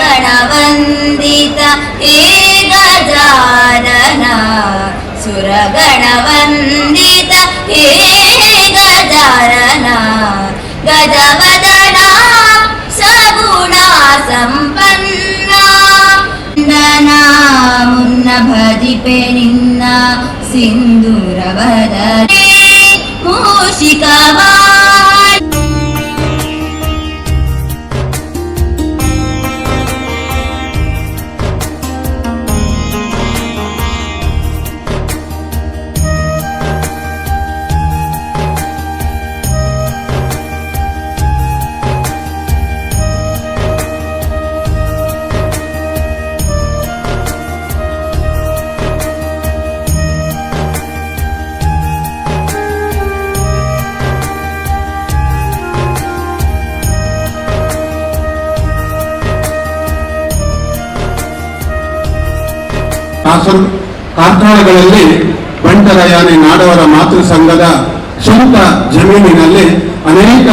ಸುರಗಣವಂದಿತ ಹೇ ಗಜಾನನ, ಸುರಗಣವಂದಿತ ಹೇ ಗಜಾನನ, ಗಜವದನ ಸಗುಣ ಸಂಪನ್ನ ಮುನ್ನ ಭಜಿಪೆ ನಿನ್ನ ಸಿಂಧೂರ ಬದನೆ ಮೂಷಿಕವಾ. ಕಾರ್ಕಳಗಳಲ್ಲಿ ಬಂಟರ ಯಾನೆ ನಾಡವರ ಮಾತೃ ಸಂಘದ ಸ್ವಂತ ಜಮೀನಿನಲ್ಲಿ ಅನೇಕ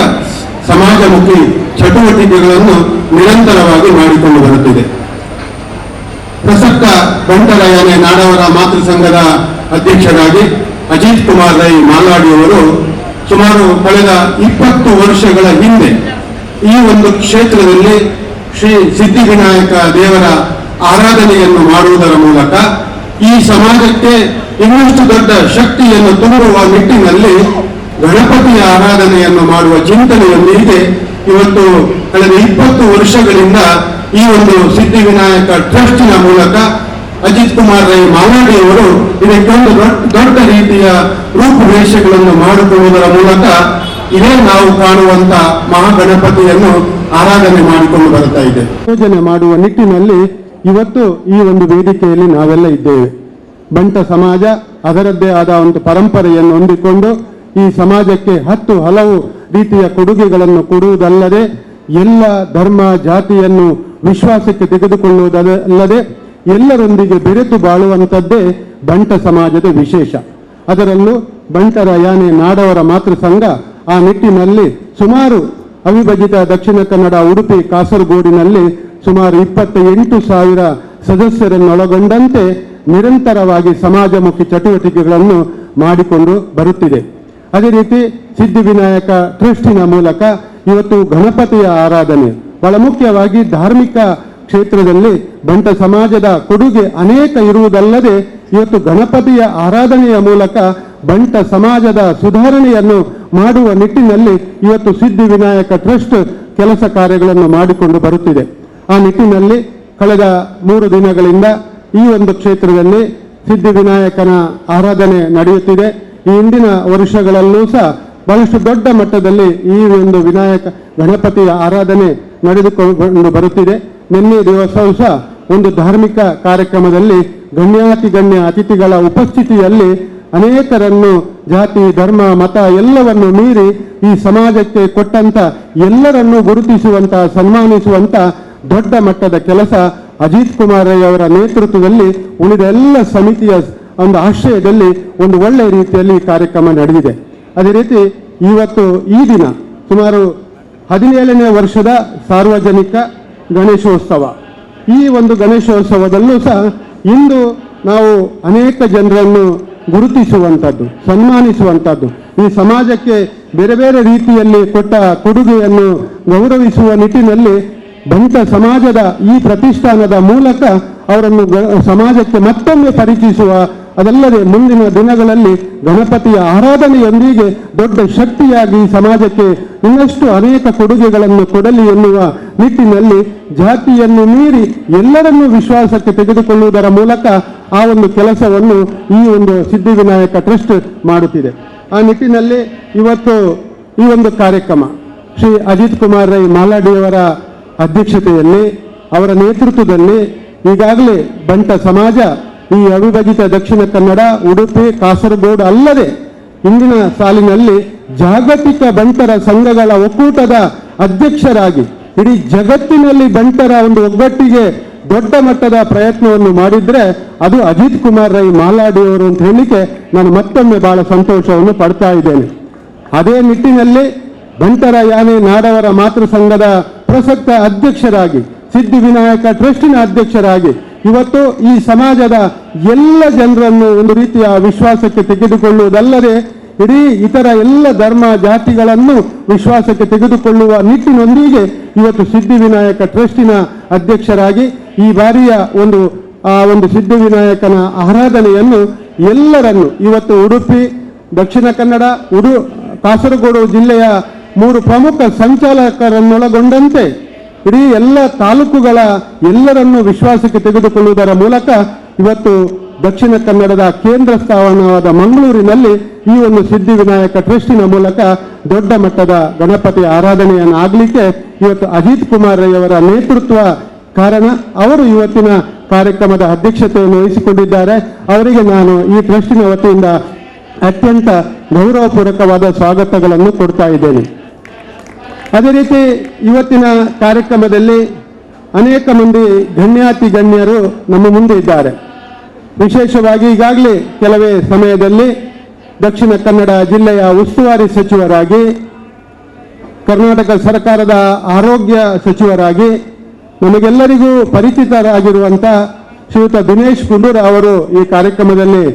ಸಮಾಜಮುಖಿ ಚಟುವಟಿಕೆಗಳನ್ನು ನಿರಂತರವಾಗಿ ಮಾಡಿಕೊಂಡು ಬರುತ್ತಿದೆ. ಪ್ರಸಕ್ತ ಬಂಟರ ಯಾನೆ ನಾಡವರ ಮಾತೃ ಸಂಘದ ಅಧ್ಯಕ್ಷರಾಗಿ ಅಜಿತ್ ಕುಮಾರ್ ರೈ ಮಾಲಾಡಿಯವರು ಸುಮಾರು ಕಳೆದ 20 ವರ್ಷಗಳ ಹಿಂದೆ ಈ ಒಂದು ಕ್ಷೇತ್ರದಲ್ಲಿ ಶ್ರೀ ಸಿದ್ಧಿವಿನಾಯಕ ದೇವರ ಆರಾಧನೆಯನ್ನು ಮಾಡುವುದರ ಮೂಲಕ ಈ ಸಮಾಜಕ್ಕೆ ಇನ್ನಷ್ಟು ದೊಡ್ಡ ಶಕ್ತಿಯನ್ನು ತುಂಬುವ ನಿಟ್ಟಿನಲ್ಲಿ ಗಣಪತಿಯ ಆರಾಧನೆಯನ್ನು ಮಾಡುವ ಚಿಂತನೆಯೊಂದಿಗೆ ಇವತ್ತು ಕಳೆದ 20 ವರ್ಷಗಳಿಂದ ಈ ಒಂದು ಸಿದ್ಧಿವಿನಾಯಕ ಟ್ರಸ್ಟಿನ ಮೂಲಕ ಅಜಿತ್ ಕುಮಾರ್ ರೈ ಮಾಲಾಡಿಯವರು ಇದಕ್ಕೊಂದು ದೊಡ್ಡ ರೀತಿಯ ರೂಪುರೇಷೆಗಳನ್ನು ಮಾಡಿಕೊಳ್ಳುವುದರ ಮೂಲಕ ಇದೇ ನಾವು ಕಾಣುವಂತ ಮಹಾಗಣಪತಿಯನ್ನು ಆರಾಧನೆ ಮಾಡಿಕೊಂಡು ಬರ್ತಾ ಇದೆ. ಯೋಜನೆ ಮಾಡುವ ನಿಟ್ಟಿನಲ್ಲಿ ಇವತ್ತು ಈ ಒಂದು ವೇದಿಕೆಯಲ್ಲಿ ನಾವೆಲ್ಲ ಇದ್ದೇವೆ. ಬಂಟ ಸಮಾಜ ಅದರದ್ದೇ ಆದ ಒಂದು ಪರಂಪರೆಯನ್ನು ಹೊಂದಿಕೊಂಡು ಈ ಸಮಾಜಕ್ಕೆ 10 ಹಲವು ರೀತಿಯ ಕೊಡುಗೆಗಳನ್ನು ಕೊಡುವುದಲ್ಲದೆ ಎಲ್ಲ ಧರ್ಮ ಜಾತಿಯನ್ನು ವಿಶ್ವಾಸಕ್ಕೆ ತೆಗೆದುಕೊಳ್ಳುವುದಲ್ಲದೆ ಎಲ್ಲರೊಂದಿಗೆ ಬೆರೆತು ಬಾಳುವಂಥದ್ದೇ ಬಂಟ ಸಮಾಜದ ವಿಶೇಷ. ಅದರಲ್ಲೂ ಬಂಟರ ಯಾನೆ ನಾಡವರ ಮಾತೃ ಸಂಘ ಆ ನಿಟ್ಟಿನಲ್ಲಿ ಸುಮಾರು ಅವಿಭಜಿತ ದಕ್ಷಿಣ ಕನ್ನಡ, ಉಡುಪಿ, ಕಾಸರಗೋಡಿನಲ್ಲಿ ಸುಮಾರು 28,000 ಸದಸ್ಯರನ್ನೊಳಗೊಂಡಂತೆ ನಿರಂತರವಾಗಿ ಸಮಾಜಮುಖಿ ಚಟುವಟಿಕೆಗಳನ್ನು ಮಾಡಿಕೊಂಡು ಬರುತ್ತಿದೆ. ಅದೇ ರೀತಿ ಸಿದ್ಧಿವಿನಾಯಕ ಟ್ರಸ್ಟಿನ ಮೂಲಕ ಇವತ್ತು ಗಣಪತಿಯ ಆರಾಧನೆ ಬಹಳ ಮುಖ್ಯವಾಗಿ ಧಾರ್ಮಿಕ ಕ್ಷೇತ್ರದಲ್ಲಿ ಬಂಟ ಸಮಾಜದ ಕೊಡುಗೆ ಅನೇಕ ಇರುವುದಲ್ಲದೆ ಇವತ್ತು ಗಣಪತಿಯ ಆರಾಧನೆಯ ಮೂಲಕ ಬಂಟ ಸಮಾಜದ ಸುಧಾರಣೆಯನ್ನು ಮಾಡುವ ನಿಟ್ಟಿನಲ್ಲಿ ಇವತ್ತು ಸಿದ್ಧಿವಿನಾಯಕ ಟ್ರಸ್ಟ್ ಕೆಲಸ ಕಾರ್ಯಗಳನ್ನು ಮಾಡಿಕೊಂಡು ಬರುತ್ತಿದೆ. ಆ ನಿಟ್ಟಿನಲ್ಲಿ ಕಳೆದ 3 ದಿನಗಳಿಂದ ಈ ಒಂದು ಕ್ಷೇತ್ರದಲ್ಲಿ ಸಿದ್ಧಿವಿನಾಯಕನ ಆರಾಧನೆ ನಡೆಯುತ್ತಿದೆ. ಈ ಹಿಂದಿನ ವರ್ಷಗಳಲ್ಲೂ ಸಹ ಬಹಳಷ್ಟು ದೊಡ್ಡ ಮಟ್ಟದಲ್ಲಿ ಈ ಒಂದು ವಿನಾಯಕ ಗಣಪತಿಯ ಆರಾಧನೆ ನಡೆದುಕೊಂಡು ಬರುತ್ತಿದೆ. ನಿನ್ನೆ ದಿವಸವೂ ಸಹ ಒಂದು ಧಾರ್ಮಿಕ ಕಾರ್ಯಕ್ರಮದಲ್ಲಿ ಗಣ್ಯಾತಿ ಗಣ್ಯ ಅತಿಥಿಗಳ ಉಪಸ್ಥಿತಿಯಲ್ಲಿ ಅನೇಕರನ್ನು ಜಾತಿ, ಧರ್ಮ, ಮತ ಎಲ್ಲವನ್ನು ಮೀರಿ ಈ ಸಮಾಜಕ್ಕೆ ಕೊಟ್ಟಂತ ಎಲ್ಲರನ್ನೂ ಗುರುತಿಸುವಂತ, ಸನ್ಮಾನಿಸುವಂತ ದೊಡ್ಡ ಮಟ್ಟದ ಕೆಲಸ ಅಜಿತ್ ಕುಮಾರ್ ರೈ ಅವರ ನೇತೃತ್ವದಲ್ಲಿ ಉಳಿದ ಎಲ್ಲ ಸಮಿತಿಯ ಒಂದು ಆಶ್ರಯದಲ್ಲಿ ಒಂದು ಒಳ್ಳೆಯ ರೀತಿಯಲ್ಲಿ ಕಾರ್ಯಕ್ರಮ ನಡೆದಿದೆ. ಅದೇ ರೀತಿ ಇವತ್ತು ಈ ದಿನ ಸುಮಾರು 17ನೇ ವರ್ಷದ ಸಾರ್ವಜನಿಕ ಗಣೇಶೋತ್ಸವ. ಈ ಒಂದು ಗಣೇಶೋತ್ಸವದಲ್ಲೂ ಸಹ ಇಂದು ನಾವು ಅನೇಕ ಜನರನ್ನು ಗುರುತಿಸುವಂಥದ್ದು, ಸನ್ಮಾನಿಸುವಂಥದ್ದು, ಈ ಸಮಾಜಕ್ಕೆ ಬೇರೆ ಬೇರೆ ರೀತಿಯಲ್ಲಿ ಕೊಟ್ಟ ಕೊಡುಗೆಯನ್ನು ಗೌರವಿಸುವ ನಿಟ್ಟಿನಲ್ಲಿ ಬಂಟ ಸಮಾಜದ ಈ ಪ್ರತಿಷ್ಠಾನದ ಮೂಲಕ ಅವರನ್ನು ಸಮಾಜಕ್ಕೆ ಮತ್ತೊಮ್ಮೆ ಪರಿಚಯಿಸುವ, ಅದಲ್ಲದೆ ಮುಂದಿನ ದಿನಗಳಲ್ಲಿ ಗಣಪತಿಯ ಆರಾಧನೆಯೊಂದಿಗೆ ದೊಡ್ಡ ಶಕ್ತಿಯಾಗಿ ಸಮಾಜಕ್ಕೆ ಇನ್ನಷ್ಟು ಅನೇಕ ಕೊಡುಗೆಗಳನ್ನು ಕೊಡಲಿ ಎನ್ನುವ ನಿಟ್ಟಿನಲ್ಲಿ ಜಾತಿಯನ್ನು ಮೀರಿ ಎಲ್ಲರನ್ನೂ ವಿಶ್ವಾಸಕ್ಕೆ ತೆಗೆದುಕೊಳ್ಳುವುದರ ಮೂಲಕ ಆ ಒಂದು ಕೆಲಸವನ್ನು ಈ ಒಂದು ಸಿದ್ಧಿವಿನಾಯಕ ಟ್ರಸ್ಟ್ ಮಾಡುತ್ತಿದೆ. ಆ ನಿಟ್ಟಿನಲ್ಲಿ ಇವತ್ತು ಈ ಒಂದು ಕಾರ್ಯಕ್ರಮ ಶ್ರೀ ಅಜಿತ್ ಕುಮಾರ್ ರೈ ಮಾಲಾಡಿಯವರ ಅಧ್ಯಕ್ಷತೆಯಲ್ಲಿ, ಅವರ ನೇತೃತ್ವದಲ್ಲಿ ಈಗಾಗಲೇ ಬಂಟ ಸಮಾಜ ಈ ಅವಿಭಜಿತ ದಕ್ಷಿಣ ಕನ್ನಡ, ಉಡುಪಿ, ಕಾಸರಗೋಡು ಅಲ್ಲದೆ ಇಂದಿನ ಸಾಲಿನಲ್ಲಿ ಜಾಗತಿಕ ಬಂಟರ ಸಂಘಗಳ ಒಕ್ಕೂಟದ ಅಧ್ಯಕ್ಷರಾಗಿ ಇಡೀ ಜಗತ್ತಿನಲ್ಲಿ ಬಂಟರ ಒಂದು ಒಗ್ಗಟ್ಟಿಗೆ ದೊಡ್ಡ ಮಟ್ಟದ ಪ್ರಯತ್ನವನ್ನು ಮಾಡಿದ್ರೆ ಅದು ಅಜಿತ್ ಕುಮಾರ್ ರೈ ಮಾಲಾಡಿಯವರು ಅಂತ ಹೇಳಲಿಕ್ಕೆ ನಾನು ಮತ್ತೊಮ್ಮೆ ಬಹಳ ಸಂತೋಷವನ್ನು ಪಡ್ತಾ ಇದ್ದೇನೆ. ಅದೇ ನಿಟ್ಟಿನಲ್ಲಿ ಬಂಟರ ಯಾನೆ ನಾಡವರ ಮಾತೃ ಸಂಘದ ಪ್ರಸಕ್ತ ಅಧ್ಯಕ್ಷರಾಗಿ ಸಿದ್ಧಿವಿನಾಯಕ ಟ್ರಸ್ಟಿನ ಅಧ್ಯಕ್ಷರಾಗಿ ಇವತ್ತು ಈ ಸಮಾಜದ ಎಲ್ಲ ಜನರನ್ನು ಒಂದು ರೀತಿಯ ವಿಶ್ವಾಸಕ್ಕೆ ತೆಗೆದುಕೊಳ್ಳುವುದಲ್ಲದೆ ಇಡೀ ಇತರ ಎಲ್ಲ ಧರ್ಮ ಜಾತಿಗಳನ್ನು ವಿಶ್ವಾಸಕ್ಕೆ ತೆಗೆದುಕೊಳ್ಳುವ ನಿಟ್ಟಿನೊಂದಿಗೆ ಇವತ್ತು ಸಿದ್ಧಿವಿನಾಯಕ ಟ್ರಸ್ಟಿನ ಅಧ್ಯಕ್ಷರಾಗಿ ಈ ಬಾರಿಯ ಒಂದು ಆ ಒಂದು ಸಿದ್ಧಿವಿನಾಯಕನ ಆರಾಧನೆಯನ್ನು ಎಲ್ಲರನ್ನು ಇವತ್ತು ಉಡುಪಿ, ದಕ್ಷಿಣ ಕನ್ನಡ, ಕಾಸರಗೋಡು ಜಿಲ್ಲೆಯ ಮೂರು ಪ್ರಮುಖ ಸಂಚಾಲಕರನ್ನೊಳಗೊಂಡಂತೆ ಇಡೀ ಎಲ್ಲ ತಾಲೂಕುಗಳ ಎಲ್ಲರನ್ನೂ ವಿಶ್ವಾಸಕ್ಕೆ ತೆಗೆದುಕೊಳ್ಳುವುದರ ಮೂಲಕ ಇವತ್ತು ದಕ್ಷಿಣ ಕನ್ನಡದ ಕೇಂದ್ರ ಸ್ಥಾನವಾದ ಮಂಗಳೂರಿನಲ್ಲಿ ಈ ಒಂದು ಸಿದ್ಧಿವಿನಾಯಕ ಟ್ರಸ್ಟಿನ ಮೂಲಕ ದೊಡ್ಡ ಮಟ್ಟದ ಗಣಪತಿ ಆರಾಧನೆಯನ್ನು ಆಗಲಿಕ್ಕೆ ಇವತ್ತು ಅಜಿತ್ ಕುಮಾರ್ ರೈಯವರ ನೇತೃತ್ವ ಕಾರಣ. ಅವರು ಇವತ್ತಿನ ಕಾರ್ಯಕ್ರಮದ ಅಧ್ಯಕ್ಷತೆಯನ್ನು ವಹಿಸಿಕೊಂಡಿದ್ದಾರೆ. ಅವರಿಗೆ ನಾನು ಈ ಟ್ರಸ್ಟಿನ ವತಿಯಿಂದ ಅತ್ಯಂತ ಗೌರವಪೂರ್ವಕವಾದ ಸ್ವಾಗತಗಳನ್ನು ಕೊಡ್ತಾ ಇದ್ದೇನೆ. ಅದೇ ರೀತಿ ಇವತ್ತಿನ ಕಾರ್ಯಕ್ರಮದಲ್ಲಿ ಅನೇಕ ಮಂದಿ ಗಣ್ಯಾತಿ ಗಣ್ಯರು ನಮ್ಮ ಮುಂದೆ ಇದ್ದಾರೆ. ವಿಶೇಷವಾಗಿ ಈಗಾಗಲೇ ಕೆಲವೇ ಸಮಯದಲ್ಲಿ ದಕ್ಷಿಣ ಕನ್ನಡ ಜಿಲ್ಲೆಯ ಉಸ್ತುವಾರಿ ಸಚಿವರಾಗಿ, ಕರ್ನಾಟಕ ಸರ್ಕಾರದ ಆರೋಗ್ಯ ಸಚಿವರಾಗಿ ನಮಗೆಲ್ಲರಿಗೂ ಪರಿಚಿತರಾಗಿರುವಂಥ ಶ್ರೀಯುತ ದಿನೇಶ್ ಗುಂಡೂರಾವ್ ಅವರು ಈ ಕಾರ್ಯಕ್ರಮದಲ್ಲಿ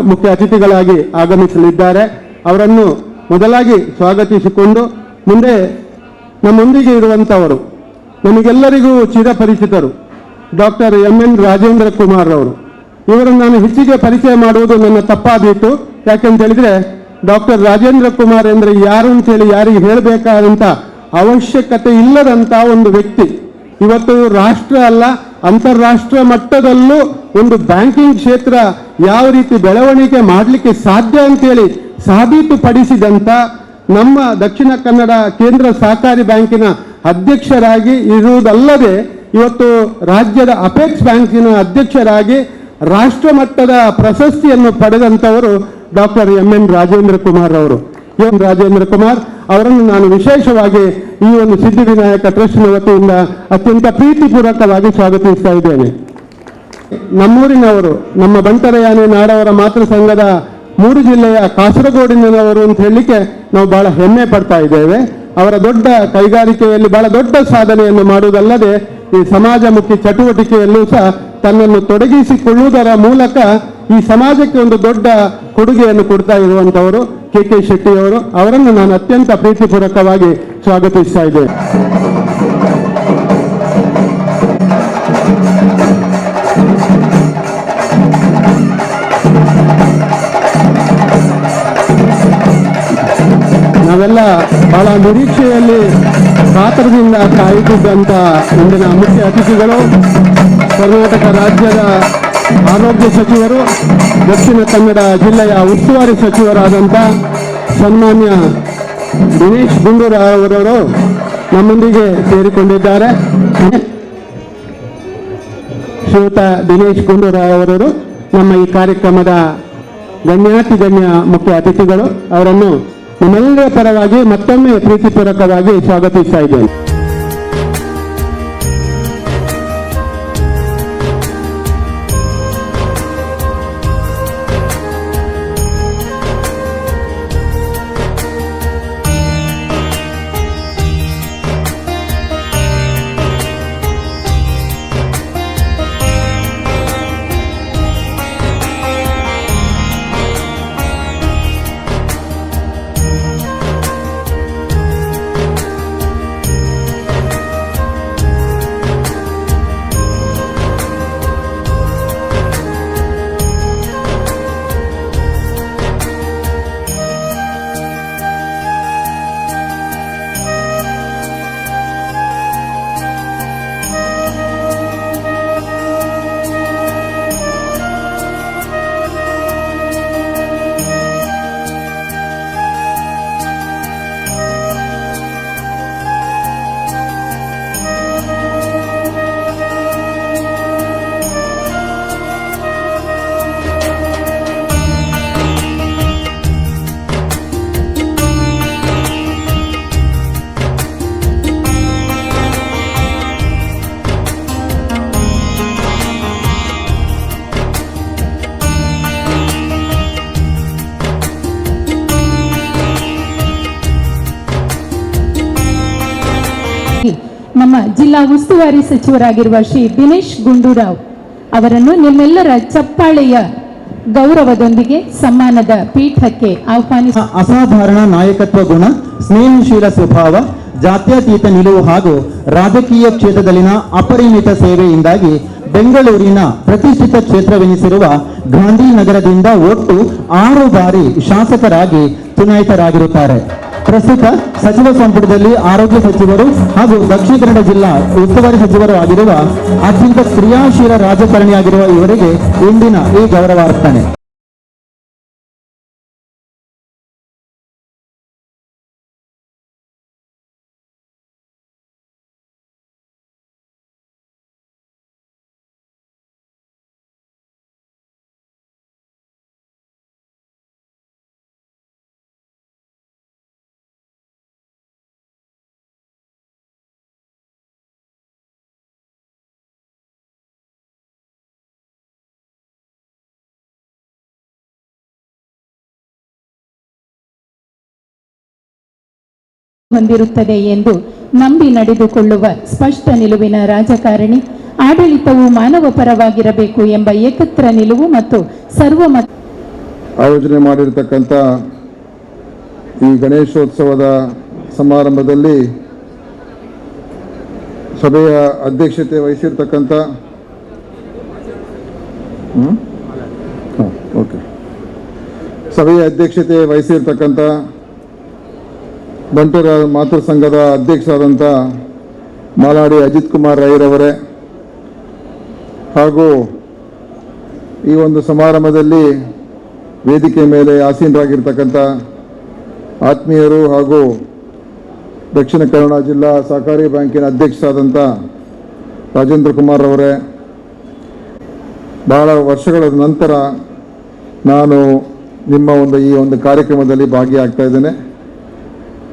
ಮುಖ್ಯ ಅತಿಥಿಗಳಾಗಿ ಆಗಮಿಸಲಿದ್ದಾರೆ. ಅವರನ್ನು ಮೊದಲಾಗಿ ಸ್ವಾಗತಿಸಿಕೊಂಡು ಮುಂದೆ ನಮ್ಮೊಂದಿಗೆ ಇರುವಂಥವರು ನಮಗೆಲ್ಲರಿಗೂ ಚಿರಪರಿಚಿತರು ಡಾಕ್ಟರ್ ಎಂ ಎನ್ ರಾಜೇಂದ್ರ ಕುಮಾರ್ ಅವರು. ಇವರನ್ನು ನಾನು ಹೆಚ್ಚಿಗೆ ಪರಿಚಯ ಮಾಡುವುದು ನನ್ನ ತಪ್ಪಾದೀತು. ಯಾಕೆಂತ ಹೇಳಿದ್ರೆ ಡಾಕ್ಟರ್ ರಾಜೇಂದ್ರ ಕುಮಾರ್ ಅಂದರೆ ಯಾರು ಅಂತೇಳಿ ಯಾರಿಗೆ ಹೇಳಬೇಕಾದಂಥ ಅವಶ್ಯಕತೆ ಇಲ್ಲದಂಥ ಒಂದು ವ್ಯಕ್ತಿ. ಇವತ್ತು ರಾಷ್ಟ್ರ ಅಲ್ಲ, ಅಂತಾರಾಷ್ಟ್ರ ಮಟ್ಟದಲ್ಲೂ ಒಂದು ಬ್ಯಾಂಕಿಂಗ್ ಕ್ಷೇತ್ರ ಯಾವ ರೀತಿ ಬೆಳವಣಿಗೆ ಮಾಡಲಿಕ್ಕೆ ಸಾಧ್ಯ ಅಂತೇಳಿ ಸಾಬೀತುಪಡಿಸಿದಂಥ ನಮ್ಮ ದಕ್ಷಿಣ ಕನ್ನಡ ಕೇಂದ್ರ ಸಹಕಾರಿ ಬ್ಯಾಂಕಿನ ಅಧ್ಯಕ್ಷರಾಗಿ ಇರುವುದಲ್ಲದೆ ಇವತ್ತು ರಾಜ್ಯದ ಅಪೆಕ್ಸ್ ಬ್ಯಾಂಕಿನ ಅಧ್ಯಕ್ಷರಾಗಿ ರಾಷ್ಟ್ರ ಮಟ್ಟದ ಪ್ರಶಸ್ತಿಯನ್ನು ಪಡೆದಂಥವರು doctor M N Rajendra Kumar ಅವರು. ಎಂ ರಾಜೇಂದ್ರ ಕುಮಾರ್ ಅವರನ್ನು ನಾನು ವಿಶೇಷವಾಗಿ ಈ ಒಂದು ಸಿದ್ಧಿವಿನಾಯಕ ಟ್ರಸ್ಟ್ನ ವತಿಯಿಂದ ಅತ್ಯಂತ ಪ್ರೀತಿಪೂರ್ವಕವಾಗಿ ಸ್ವಾಗತಿಸ್ತಾ ಇದ್ದೇನೆ. ನಮ್ಮೂರಿನವರು, ನಮ್ಮ ಬಂಟರಯಾನೆ ನಾಡವರ ಮಾತೃ ಸಂಘದ ಮೂರು ಜಿಲ್ಲೆಯ ಕಾಸರಗೋಡಿನವರು ಅಂತ ಹೇಳಲಿಕ್ಕೆ ನಾವು ಬಹಳ ಹೆಮ್ಮೆ ಪಡ್ತಾ ಇದ್ದೇವೆ. ಅವರ ದೊಡ್ಡ ಕೈಗಾರಿಕೆಯಲ್ಲಿ ಬಹಳ ದೊಡ್ಡ ಸಾಧನೆಯನ್ನು ಮಾಡುವುದಲ್ಲದೆ ಈ ಸಮಾಜಮುಖಿ ಚಟುವಟಿಕೆಯಲ್ಲೂ ಸಹ ತನ್ನನ್ನು ತೊಡಗಿಸಿಕೊಳ್ಳುವುದರ ಮೂಲಕ ಈ ಸಮಾಜಕ್ಕೆ ಒಂದು ದೊಡ್ಡ ಕೊಡುಗೆಯನ್ನು ಕೊಡ್ತಾ ಇರುವಂತವರು ಕೆ ಕೆ ಶೆಟ್ಟಿಯವರು. ಅವರನ್ನು ನಾನು ಅತ್ಯಂತ ಪ್ರೀತಿಪೂರ್ವಕವಾಗಿ ಸ್ವಾಗತಿಸ್ತಾ ಇದ್ದೇನೆ. ನಾವೆಲ್ಲ ಬಹಳ ನಿರೀಕ್ಷೆಯಲ್ಲಿ ಕಾತರದಿಂದ ಕಾಯುತ್ತಿದ್ದಂಥ ಇಂದಿನ ಮುಖ್ಯ ಅತಿಥಿಗಳು ಕರ್ನಾಟಕ ರಾಜ್ಯದ ಆರೋಗ್ಯ ಸಚಿವರು, ದಕ್ಷಿಣ ಕನ್ನಡ ಜಿಲ್ಲೆಯ ಉಸ್ತುವಾರಿ ಸಚಿವರಾದಂಥ ಸನ್ಮಾನ್ಯ ದಿನೇಶ್ ಗುಂಡೂರಾವ್ ಅವರವರು ನಮ್ಮೊಂದಿಗೆ ಸೇರಿಕೊಂಡಿದ್ದಾರೆ. ಶ್ರೀಯುತ ದಿನೇಶ್ ಗುಂಡೂರಾವ್ ಅವರವರು ನಮ್ಮ ಈ ಕಾರ್ಯಕ್ರಮದ ಗಣ್ಯಾತಿ ಗಣ್ಯ ಮುಖ್ಯ ಅತಿಥಿಗಳು. ಅವರನ್ನು ನಿಮ್ಮೆಲ್ಲರ ಪರವಾಗಿ ಮತ್ತೊಮ್ಮೆ ಪ್ರೀತಿಪೂರ್ವಕವಾಗಿ ಸ್ವಾಗತಿಸ್ತಾ ಇದ್ದೇನೆ. ನಮ್ಮ ಜಿಲ್ಲಾ ಉಸ್ತುವಾರಿ ಸಚಿವರಾಗಿರುವ ಶ್ರೀ ದಿನೇಶ್ ಗುಂಡೂರಾವ್ ಅವರನ್ನು ನಿಮ್ಮೆಲ್ಲರ ಚಪ್ಪಾಳೆಯ ಗೌರವದೊಂದಿಗೆ ಸಮ್ಮಾನದ ಪೀಠಕ್ಕೆ ಆಹ್ವಾನಿಸ. ಅಸಾಧಾರಣ ನಾಯಕತ್ವ ಗುಣ, ಸ್ನೇಹಶೀಲ ಸ್ವಭಾವ, ಜಾತ್ಯತೀತ ನಿಲುವು ಹಾಗೂ ರಾಜಕೀಯ ಕ್ಷೇತ್ರದಲ್ಲಿನ ಅಪರಿಮಿತ ಸೇವೆಯಿಂದಾಗಿ ಬೆಂಗಳೂರಿನ ಪ್ರತಿಷ್ಠಿತ ಕ್ಷೇತ್ರವೆನಿಸಿರುವ ಗಾಂಧಿನಗರದಿಂದ ಒಟ್ಟು 6 ಬಾರಿ ಶಾಸಕರಾಗಿ ಚುನಾಯಿತರಾಗಿರುತ್ತಾರೆ. ಪ್ರಸ್ತುತ ಸಚಿವ ಸಂಪುಟದಲ್ಲಿ ಆರೋಗ್ಯ ಸಚಿವರು ಹಾಗೂ ದಕ್ಷಿಣ ಕನ್ನಡ ಜಿಲ್ಲಾ ಉಸ್ತುವಾರಿ ಸಚಿವರು ಆಗಿರುವ ಅತ್ಯಂತ ಕ್ರಿಯಾಶೀಲ ರಾಜಕಾರಣಿಯಾಗಿರುವ ಇವರಿಗೆ ಇಂದಿನ ಈ ಗೌರವಾರ್ಪಣೆ. ಹೊಂದಿರುತ್ತದೆ ಎಂದು ನಂಬಿ ನಡೆದುಕೊಳ್ಳುವ ಸ್ಪಷ್ಟ ನಿಲುವಿನ ರಾಜಕಾರಣಿ, ಆಡಳಿತವು ಮಾನವ ಪರವಾಗಿರಬೇಕು ಎಂಬ ಏಕತ್ರ ನಿಲುವು ಮತ್ತು ಸರ್ವಮತ ಆಯೋಜನೆ ಮಾಡಿರತಕ್ಕಂಥ ಈ ಗಣೇಶೋತ್ಸವದ ಸಮಾರಂಭದಲ್ಲಿ ಸಭೆಯ ಅಧ್ಯಕ್ಷತೆ ವಹಿಸಿರ್ತಕ್ಕಂಥ ಸಭೆಯ ಅಧ್ಯಕ್ಷತೆ ವಹಿಸಿರ್ತಕ್ಕಂಥ ಬಂಟರ ಮಾತೃ ಸಂಘದ ಅಧ್ಯಕ್ಷರಾದಂಥ ಮಾಲಾಡಿ ಅಜಿತ್ ಕುಮಾರ್ ರೈರವರೇ ಹಾಗೂ ಈ ಒಂದು ಸಮಾರಂಭದಲ್ಲಿ ವೇದಿಕೆ ಮೇಲೆ ಆಸೀನರಾಗಿರ್ತಕ್ಕಂಥ ಆತ್ಮೀಯರು ಹಾಗೂ ದಕ್ಷಿಣ ಕನ್ನಡ ಜಿಲ್ಲಾ ಸಹಕಾರಿ ಬ್ಯಾಂಕಿನ ಅಧ್ಯಕ್ಷರಾದಂಥ ರಾಜೇಂದ್ರ ಕುಮಾರ್ ಅವರೇ, ಬಹಳ ವರ್ಷಗಳ ನಂತರ ನಾನು ನಿಮ್ಮ ಒಂದು ಈ ಒಂದು ಕಾರ್ಯಕ್ರಮದಲ್ಲಿ ಭಾಗಿಯಾಗ್ತಾ ಇದ್ದೇನೆ.